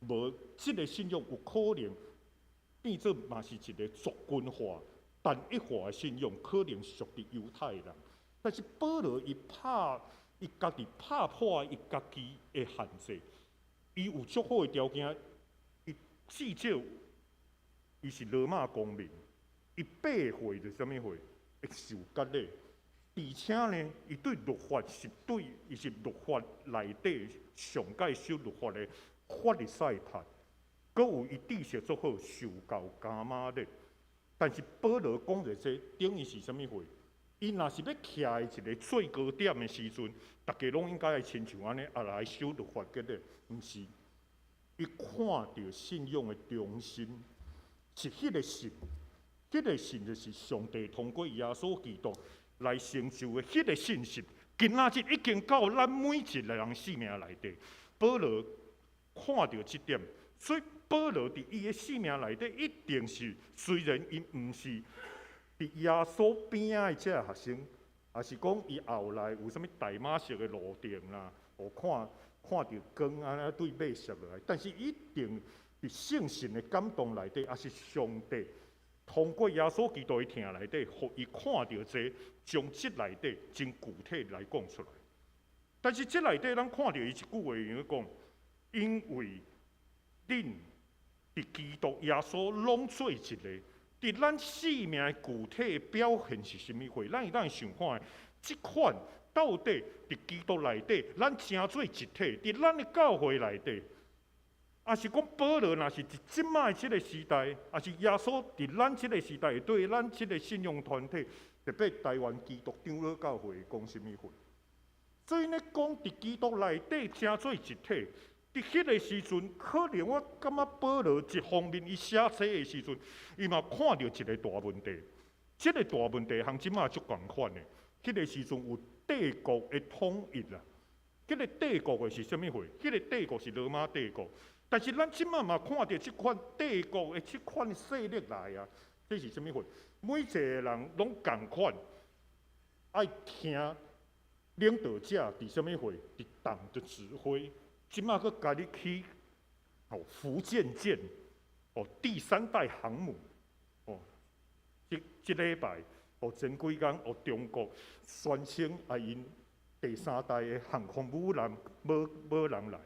無這个信仰有可能變做嘛是一个族群化、單一化的信仰，可能屬佇猶太人。但是保羅伊拍伊家己拍破伊家己的限制，伊有足好的條件，伊至少伊是羅馬公民，伊8歲就啥物貨會受割禮，而且呢，伊對律法是對，伊是律法內底上蓋守律法的法利賽派，閣有伊知識足好，受教迦瑪列。但是保羅講著這，等於是啥物貨？伊若是欲徛佇一个最高點的時陣，逐家攏應該愛親像按呢，啊來守律法割禮，毋是。伊看著信仰的中心是彼个信，彼个信就是上帝通過耶穌基督來成就的彼个信實。今仔日已經到咱每一个人生命內底。保羅看著這點，所以保羅佇伊的生命內底，一定是雖然伊毋是佇耶穌邊仔的這个學生，抑是講伊後來有啥物大馬色的路程啦，予看看著光按呢對馬摔落來，但是一定佇聖神的感動內底，抑是上帝通過耶穌基督的疼內底，予伊看著這，將這內底真具體來講出來。但是這內底咱看著伊一句話，伊講，因為恁佇基督耶穌攏做一个，佇咱生命的具體表現是啥物貨？咱會當想看，這款到底佇基督內底，咱成做一體，佇咱的教會內底，抑是講保羅若是佇這擺這个時代，抑是耶穌佇咱這个時代，對咱這个信仰團體，特別台灣基督長老教會講啥物貨？所以呢，講佇基督內底成做一體，佇彼个時陣，可能我感覺保羅一方面伊寫這的時陣，伊嘛看著一个大問題。這个大問題和這擺足仝款的。彼个時陣有帝國的統一啦。彼个帝國的是啥物貨？彼个帝國是羅馬帝國。但是咱這擺嘛看著這款帝國的這款勢力來啊，這是啥物貨？每一個人攏仝款，愛聽領導者佇啥物貨？佇黨的指揮。這擺閣共你起哦福建艦哦第三代航母哦，這這禮拜哦前幾工哦中國宣稱啊𪜶第三代的航空母艦母母艦來，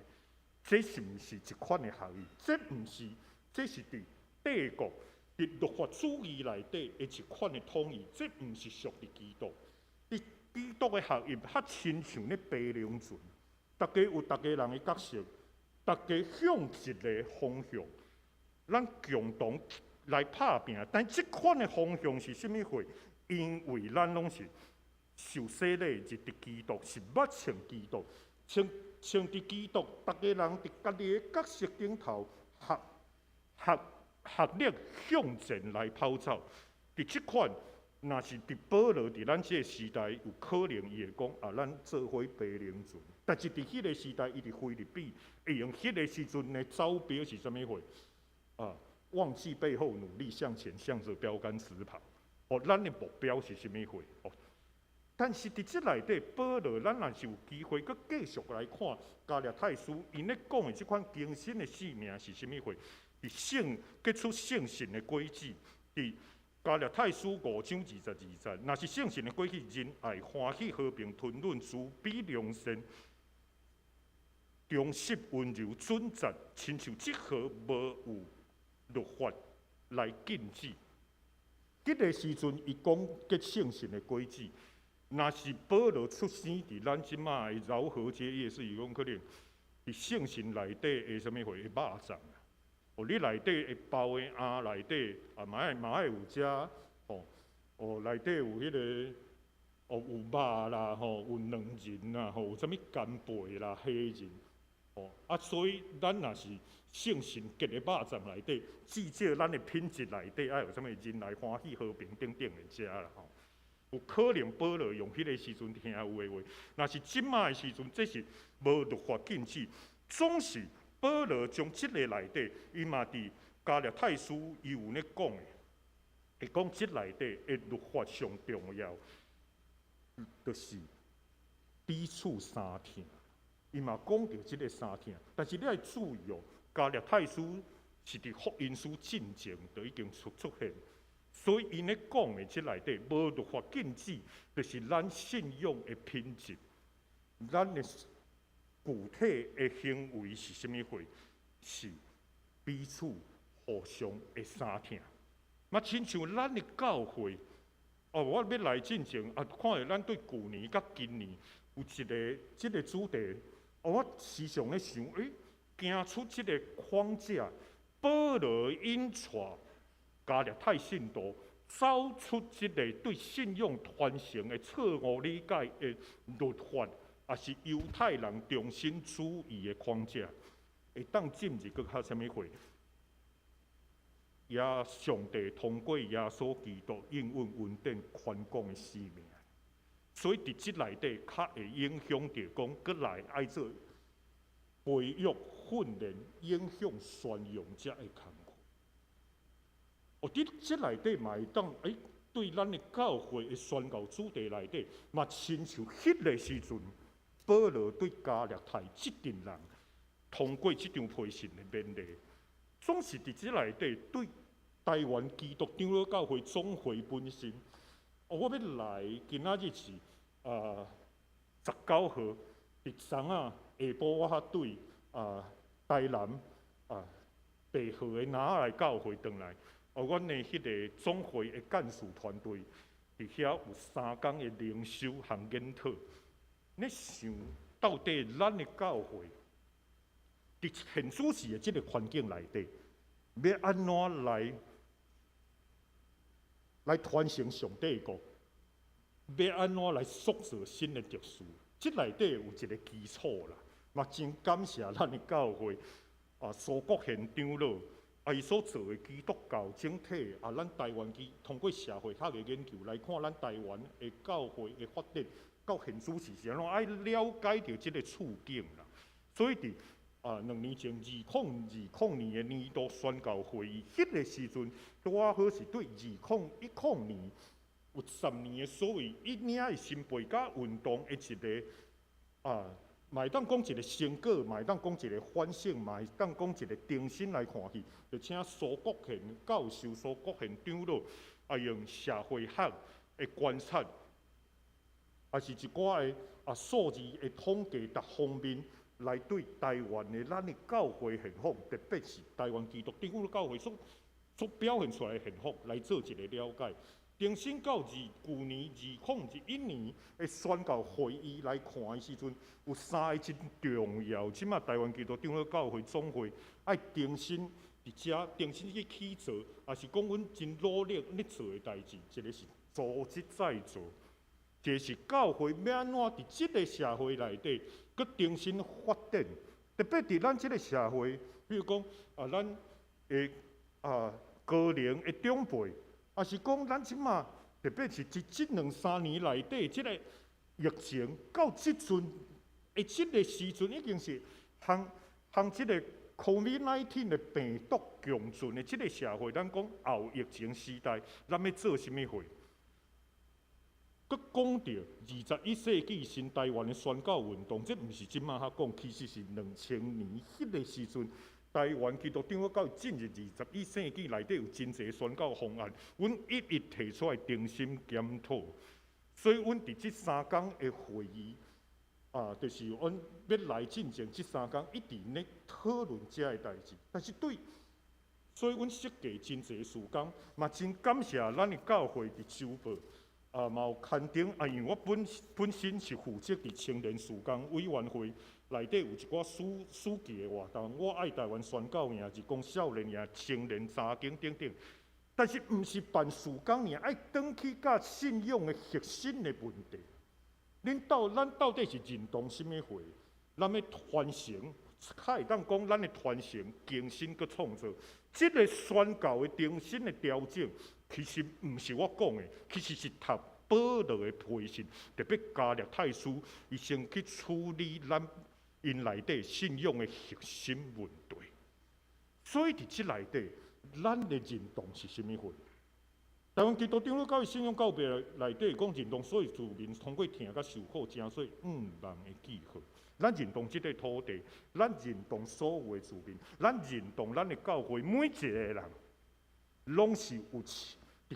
這是毋是一款的合一？這毋是，這是佇帝國佇律法主義內底的一款的統一，這毋是屬佇基督。佇基督的合一較親像咧爬龍船，逐家有逐家人的角色，逐家向一个方向，咱共同來拍拚。但這款的方向是啥物貨？因為咱攏是受洗禮入佇基督，是捌穿基督，穿穿佇基督，逐家人佇家己的角色頂頭合合合力向前來跑走。佇這款，若是佇保羅佇咱這个時代，有可能伊會講啊，咱做伙爬龍船。但是佇彼个時代，伊佇腓立比，會用彼个時陣的招標是啥物貨？啊，忘記背後，努力向前，向著標杆直跑。哦，咱的目標是啥物貨？哦，但是佇這內底，保羅，咱若是有機會，閣繼續來看加拉太書，𪜶咧講的這款更新的生命是啥物貨？佇聖結出聖神的果子，佇加拉太書5章22節，若是聖神的果子，仁愛、歡喜、和平、吞忍、慈悲、良善、忠實、溫柔、準則，親像這號無有律法來禁止。彼个時陣，伊講結聖神的果子。若是保羅出生佇咱這擺的饒河街夜市，伊講可能佇聖神內底的啥物貨的肉粽。哦，你內底會包的餡內底啊，嘛愛嘛愛有遮吼，哦，內底有彼个，哦，有肉啦，吼，有卵仁啦，吼，有啥物干貝啦、蝦仁，哦，啊，所以咱若是聖神結的肉粽內底，至少咱的品質內底愛有啥物仁愛、歡喜、和平等等的食啦，吼。有可能保羅用彼个時陣聽有的話，若是這馬的時陣，這是無律法禁止，總是保羅將這个內底，伊嘛佇加拉太書伊有咧講的。會講這內底的律法上重要，就是彼此相疼。伊嘛講著這个相疼，但是你愛注意哦，加拉太書是佇福音書進前就已經出現，所以𪜶咧講的這內底無律法禁止，就是咱信仰的品質，咱的具體的行為是啥物貨？是彼此互相的相疼。嘛，親像咱的教會，哦，我欲來進前啊，看著咱對舊年佮今年有一个這个主題，哦，我時常咧想，欸，行出這个框架，保羅𪜶帶加勒泰信徒走出這个對信仰傳承的錯誤理解的律法，抑是猶太人中心主義的框架，會當進入閣較啥物貨？也上帝通過耶穌基督應允恩典寬廣的使命，所以佇這內底較會影響著講，閣來愛做培育、訓練、影響宣揚者的工課。哦，佇這內底嘛會當對咱的教會的宣教主題內底，嘛親像彼个時陣，保羅對加勒泰這陣人通過這張批信的勉勵，總是佇這內底對台灣基督長老教會總會本身。哦，我欲來今仔日是19號，佇昨仔下晡我才對台南白河的拿來教會轉來。哦，阮的彼个總會的幹事團隊佇遐有3工的靈修和研討。咧想到底咱的教會佇現主時的這个環境內底，欲按怎來傳承上帝的國，欲按怎來塑造新的秩序？這內底有一个基礎啦，嘛真感謝咱的教會啊，蘇國賢長老啊，伊所做的基督教整體啊，咱台灣基通過社會學的研究來看，咱台灣的教會的發展到現主時是按怎，愛了解著這个處境啦。所以佇2年前，2020年的年度宣教會議，彼个時陣拄仔好是對2010年有10年的所謂一領的新背教運動的一个啊，嘛會當講一个成果，嘛會當講一个反省，嘛會當講一个重新來看去，就請蘇國賢教授、蘇國賢長老啊，用社會學的觀察，抑是一寡的數字的統計逐方面，來對台灣的咱的教會現況，特別是台灣基督長老教會所表現出來的現況，來做一个了解。重新到舊年2021年的宣教會議來看的時陣，有三個真重要。這馬台灣基督長老教會總會愛重新佇遮重新去起做，抑是講阮真努力咧做的代誌，一个是組織再造，一个是教會欲按怎佇這个社會內底，閣重新發展。特別佇咱這个社會，比如講啊，咱的高齡的長輩，抑是講咱這馬特別是佇這兩三年內底，這个疫情到這陣的這个時陣，已經是和和這个 COVID-19 的病毒共存的這个社會，咱講後疫情時代，咱欲做啥物貨？閣講著21世紀新台灣的宣教運動，這毋是這馬才講，其實是2000年彼个時陣，台灣基督長老教會進入21世紀內底有真濟宣教方案，阮一一提出來重新檢討。所以，阮佇這3工的會議，就是阮欲來進前這3工一直咧討論這个代誌。但是對，所以阮設計真濟事工，嘛真感謝咱的教會佇週報。嘛有刊登啊，因為我本身是負責佇青年事工委員會內底有一寡暑期的活動，我愛台灣宣教營、義工少年營、青年查經等等，但是毋是辦事工爾，愛轉去佮信仰的核心的問題。恁到咱到底是認同啥物貨？咱欲傳承，較會當講咱的傳承、更新閣創造。這个宣教的重新的調整，其實毋是我講的，其實是讀保羅的批信，特別加勒泰書，伊先去處理咱𪜶內底信仰的核心問題。所以佇這內底，咱的認同是啥物貨？台灣基督長老教會信仰告白內底講認同，所有子民通過疼佮受苦，成做向望的記號。咱認同這塊土地，咱認同所有的子民，咱認同咱的教會每一個人，攏是有佇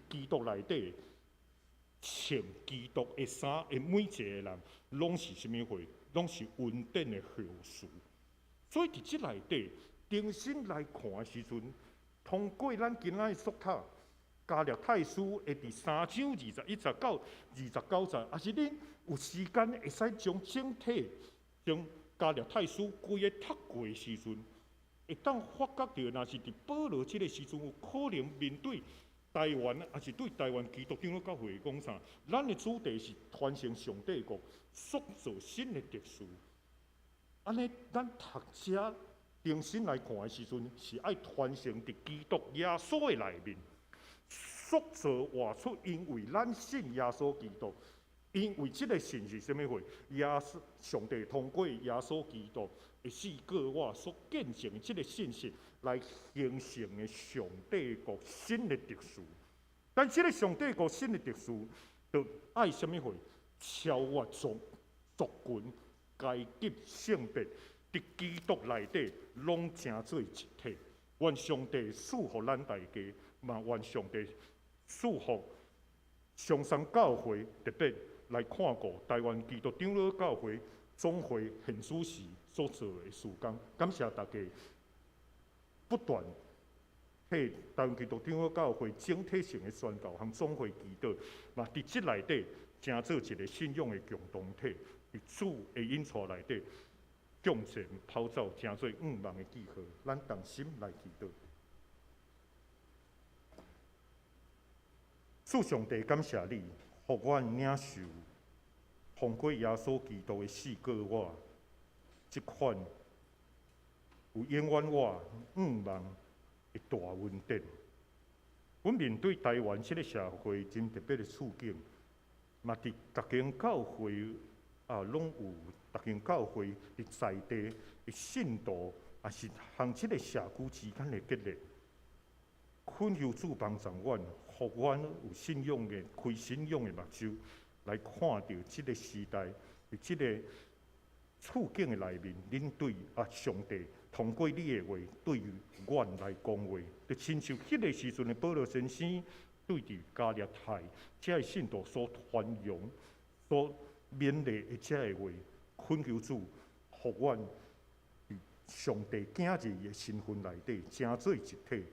基督內底穿基督的衫的每一個人，攏是啥物貨？攏是恩典的後嗣。所以佇這內底，重新來看的時陣，通過咱今仔日所讀加勒泰書的第三章21節到29節，抑是恁有時間會使將整體將加勒泰書規个讀過的時陣，會當發覺著，若是佇保羅這个時陣，有可能面對台灣，抑是對台灣基督長老教會講啥？咱的主題是傳承上帝國，塑造新的秩序。按呢，咱讀這重新來看的時陣，是愛傳承佇基督耶穌的內面，塑造活出，因為咱信耶穌基督，因為這个信是啥物貨？耶穌上帝通過耶穌基督的死過活所見證的這个信息，來形成的上帝國新的秩序。但這个上帝國新的秩序，就愛啥物貨？超越族族群、階級、性別。佇基督內底，攏成做一體。願上帝賜予咱大家，嘛願上帝賜予松山教會，特別來看顧台灣基督長老教會總會現主時所做的事工。感謝大家不斷替台灣基督長老教會整體性的宣教和總會祈禱，嘛佇這內底成做一个信仰的共同體，佇主的引帶內底。向前跑走，成做向望的記號。咱同心來祈禱。主上帝，感謝你，予阮領受通過耶穌基督的死過活，這款有永遠活向望的大恩典。阮面對台灣這個社會真特別的處境，嘛佇逐間教會啊，攏有逐間教會佇在地的信徒，也是和這个社區之間的結連。懇求主幫助阮，予阮有信仰的、開信仰的目睭，來看著這个時代，佇這个處境的內面，恁對啊上帝通過你的話對阮來講話，就親像彼个時陣的保羅先生對佇加勒泰這个信徒所傳揚、所勉勵的這个話，懇求主，予阮佇上帝囝兒的身份內底，成做一體，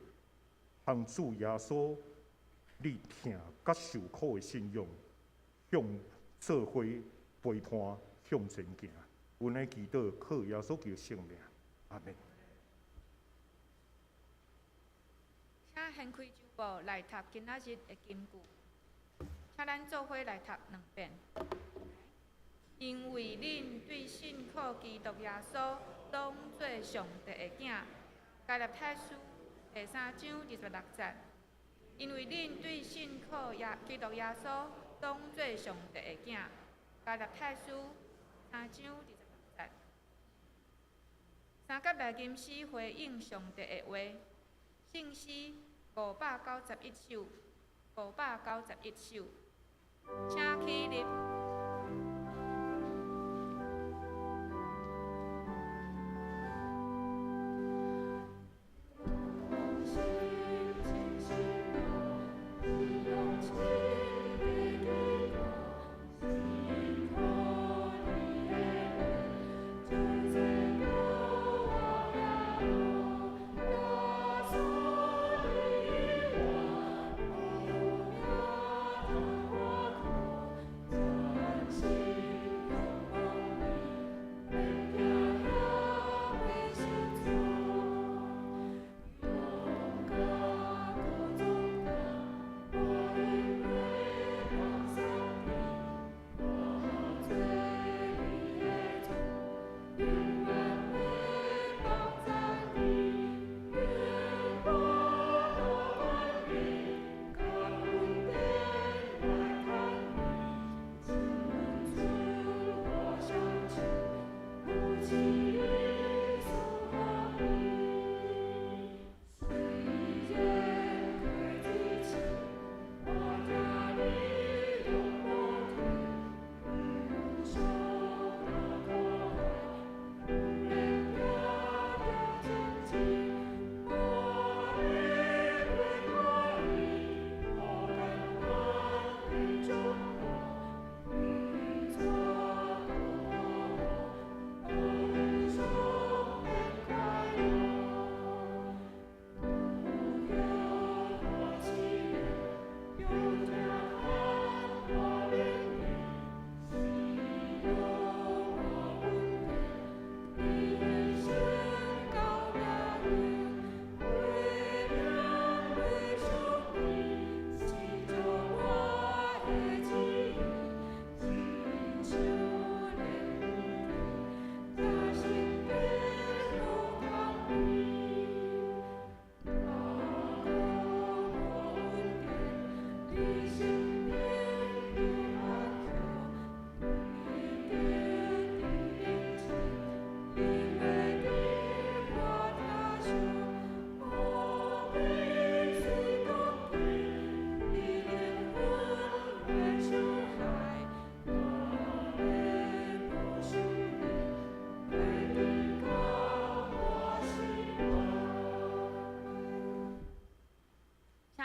和主耶穌你疼佮受苦的信仰，向做伙陪伴向前行。阮的祈禱靠耶穌基督聖名，阿們。請掀開周報來讀今仔日的金句，請咱做伙來讀兩遍。因為恁對信靠基督耶穌，當做上帝的囝。加拉太書第三章26節。因為恁對信靠耶基督耶穌，當做上帝的囝。加拉太書三章26節。三甲來吟詩回應上帝的話，聖詩591首，591首，請起立。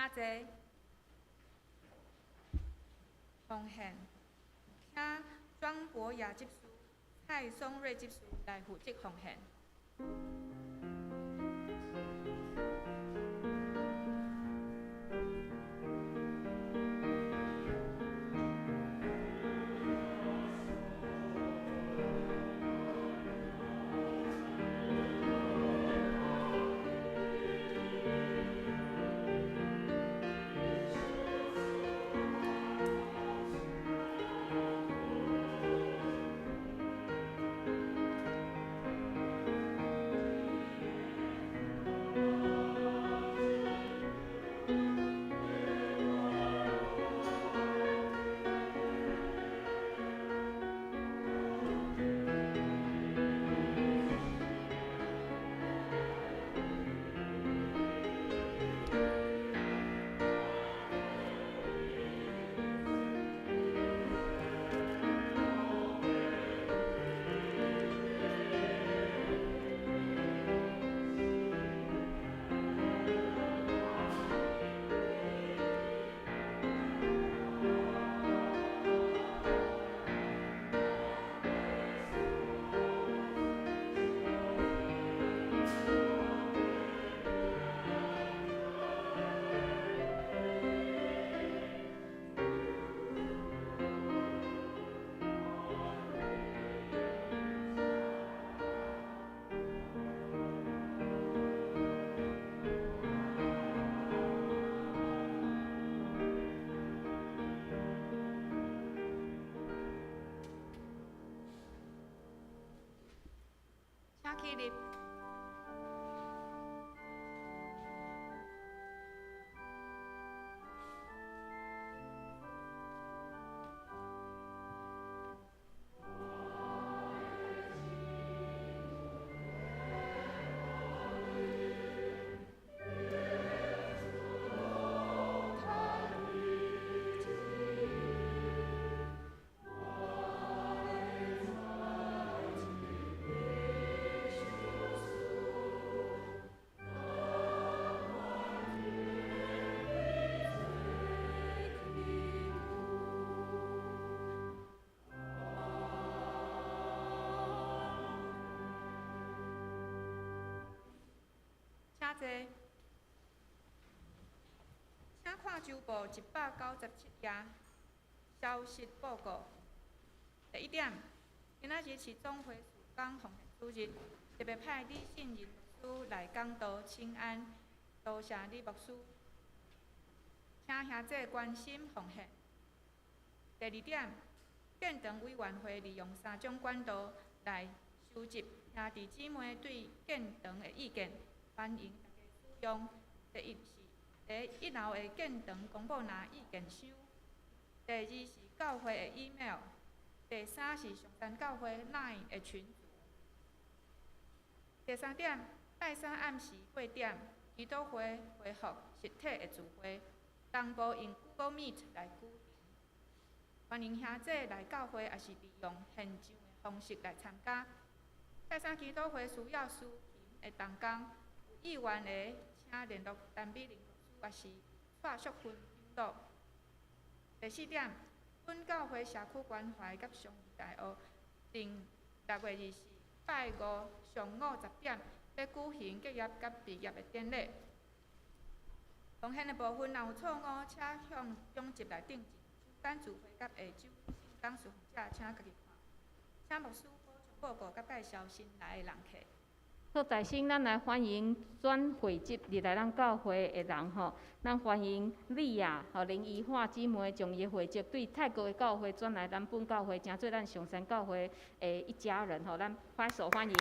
請坐。奉獻，請莊博雅執事、蔡松瑞執事來負責奉獻。請起立。請坐。請看周報197頁，消息報告。第一點，今仔日是總會事工奉獻主日，特別派李信仁牧師來講道請安，多謝李牧師。請兄弟關心奉獻。第二點，建堂委員會利用三種管道來收集兄弟姊妹對建堂的意見，歡迎大家使用。第一是佇一樓的建堂公布欄意見箱；第二是教會的 email；第三是上山教會 LINE 的群組。第三點，拜三暗時八點，祈禱會恢復實體的聚會，同步用 Google Meet 來舉行。歡迎兄弟來教會，抑是利用線上的方式來參加。拜三祈禱會需要司琴的同工，有意願的，請聯絡陳美玲牧師，抑是蔡淑芬長老。第四點，本教會社區關懷佮相宜大學，定6月24拜五上午10點，欲舉行結業佮畢業的典禮。奉獻的部分若有錯誤，請向長執來訂正。周間聚會佮下晝聖工侍奉者，請家己看。請牧師補充報告佮介紹新來的人客。好，大先咱來歡迎轉會籍入來咱教會的人吼，咱歡迎莉亞吼林怡華姊妹將伊的會籍對泰國的教會轉來咱本教會，成做咱上山教會的一家人吼，咱拍手歡迎。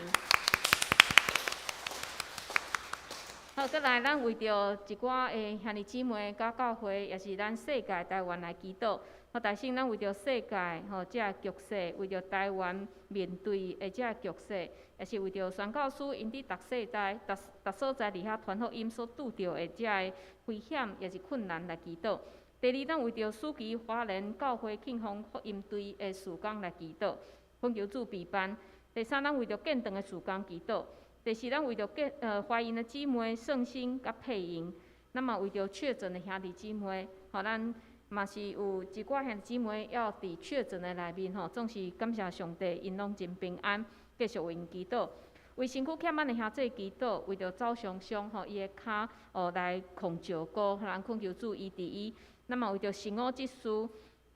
好，閣來咱為著一寡的兄弟姊妹佮教會，也是咱世界台灣來祈禱。好，大先咱為著世界吼這个局勢，為著台灣面對的這个局勢，也是為著宣教師𪜶佇逐世代、逐逐所在佇遐傳福音所拄著的這个危險，也是困難來祈禱。第二，咱為著暑期華人教會慶豐福音隊的事工來祈禱，懇求主庇辦。第三，咱為著建堂的事工祈禱。第四，咱為著建華英的姊妹聖心佮佩瑩。咱嘛为著确诊的兄弟姊妹，吼，咱嘛是有一寡兄弟姊妹犹伫确诊的内面吼，总是感谢上帝，𪜶拢真平安，继续为𪜶祈祷。为身躯欠安的兄弟祈祷，为著走伤伤吼，伊的跤哦来控石膏，咱恳求主医治伊。咱嘛为著神学执事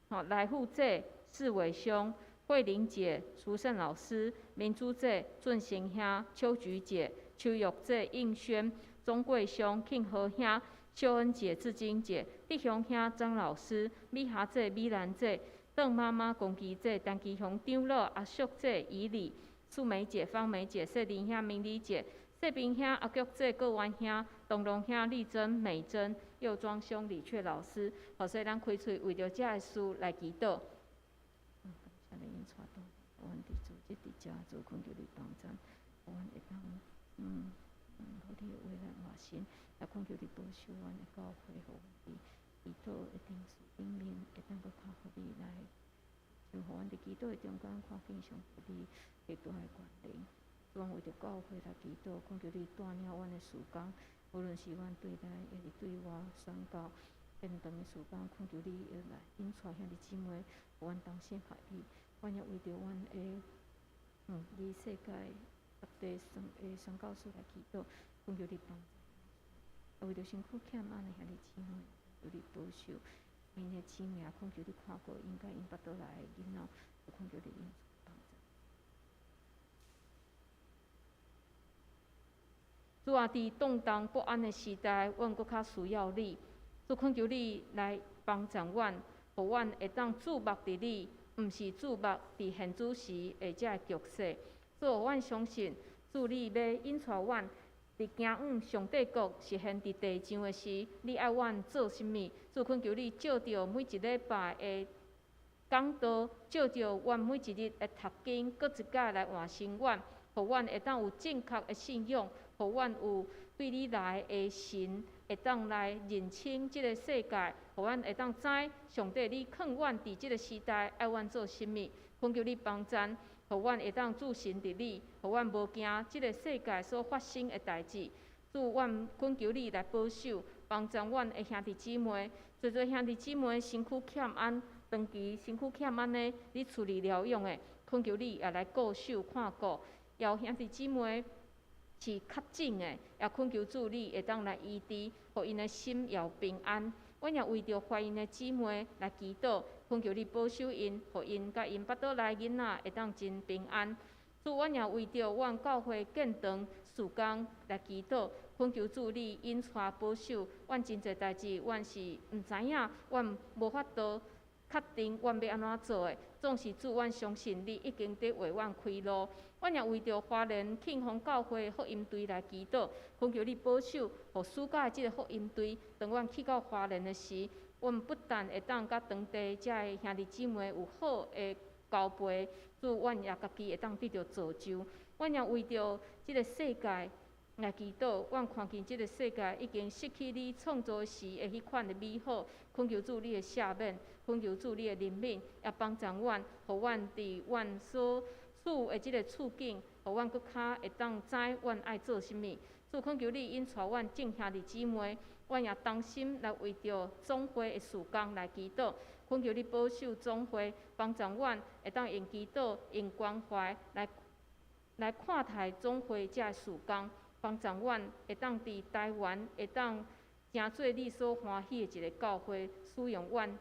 吼来富姐、世伟兄、慧玲姐、淑胜老师、明珠姐、俊成兄、秋菊姐、秋玉姐、应轩、钟贵兄、庆和兄、秀恩姐、志晶姐、德雄兄、张老师、美霞姐、美兰姐、邓妈妈、龚琪姐、陈其雄长老、阿淑姐、以礼、素梅姐、芳梅姐、谢林兄、明丽姐、谢平兄、阿菊姐、郭元兄、东龙兄、丽珍、美珍、右庄兄、李雀老师，好，所以咱开喙为著这个事来祈祷。感谢你引带导，阮伫组织伫遮做恳求你帮助，予阮会当予你的话来活身，来恳求你保守阮的教会，予阮伫祈祷的程序顶面会当阁较予你来，就予阮伫祈祷的中间看见上帝你极大的权能。阮为著教会来祈祷，恳求你带领阮的事工，无论是阮对内抑是对外宣教献堂的事工，恳求你会来引带兄弟姊妹，予阮同心合意。阮也为著阮的伫世界各地宣的宣教士来祈祷，恳求你帮助。为著身躯欠安的兄弟姊妹，求你保守𪜶的生命，恳求你看顾𪜶佮𪜶腹肚内的囡仔，恳求你引帮助。主啊，伫动荡不安的时代，阮阁较需要你。主恳求你来帮助阮，予阮会当注目伫你，毋是注目伫现此时的这个局势。主，阮相信，主你欲引带阮伫行往上帝国实现伫地上的时，你爱阮做啥物？主恳求你照著每一礼拜的讲道，照著阮每一日的读经，阁一摆来换新阮，予阮会当有正确的信仰，予阮有对你来的神，会当来认清这个世界，予阮会当知上帝你劝阮伫这个时代爱阮做啥物，恳求你帮助，予阮会当注神伫你，予阮无惊这个世界所发生的代志。主，阮恳求你来保守，帮助阮的兄弟姊妹，济济兄弟姊妹身躯欠安，长期身躯欠安的，你处理疗养的，恳求你也来顾守看顾，也有兄弟姊妹是确诊的，也恳求主你会当来医治，予𪜶的心也有平安。阮也为著怀孕的姊妹来祈祷，恳求你保守𪜶，予𪜶佮𪜶腹肚内囡仔会当真平安。主，阮也为著阮教会建堂事工来祈祷，恳求主你引带保守。阮真济代志，阮是毋知影，阮无法度确定阮欲按怎做的。总是主，阮相信你已经伫为阮开路。阮也为著花莲庆丰教会福音队来祈祷，恳求你保守，予暑假的这个福音队，当阮去到花莲的时，阮不但会当佮当地遮的兄弟姊妹有好的交陪，主，阮也家己会当得著造就。阮也为著这个世界来祈祷，阮看见这个世界已经失去你创造时的彼款的美好，恳求主你的赦免，恳求主你的怜悯，也帮助阮，予阮伫阮所处的这个处境，予阮阁较会当知阮爱做啥物。主，恳求你引带阮众兄弟姊妹，阮也同心来为著总会的事工来祈祷，恳求你保守总会，帮助阮会当用祈祷、用关怀来看待总会这个事工，帮助阮会当伫台湾会当成做你所欢喜的一个教会，使用阮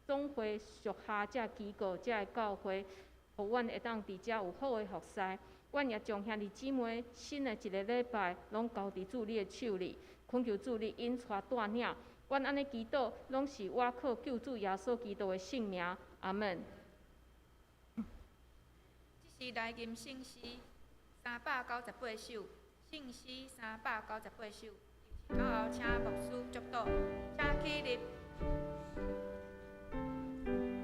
总会属下这个机构、这个教会，予阮会当伫遮有好的服侍。阮也将兄弟姊妹新的一个礼拜拢交伫主你的手里，恳求主你引带带领。阮按呢祈祷，拢是倚靠救主耶稣基督的圣名。阿门。这是来吟圣诗398首，圣诗398首。然后请牧师祝祷，请起立。 Thank you.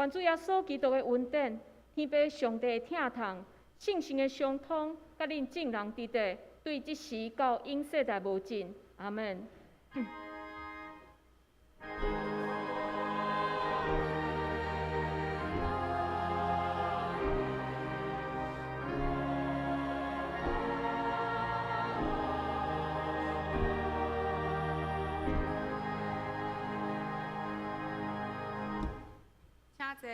愿主耶稣基督的恩典、天父上帝的疼痛、圣神的相通，佮恁众人伫佇，对這時到永世代無盡。阿門。請坐。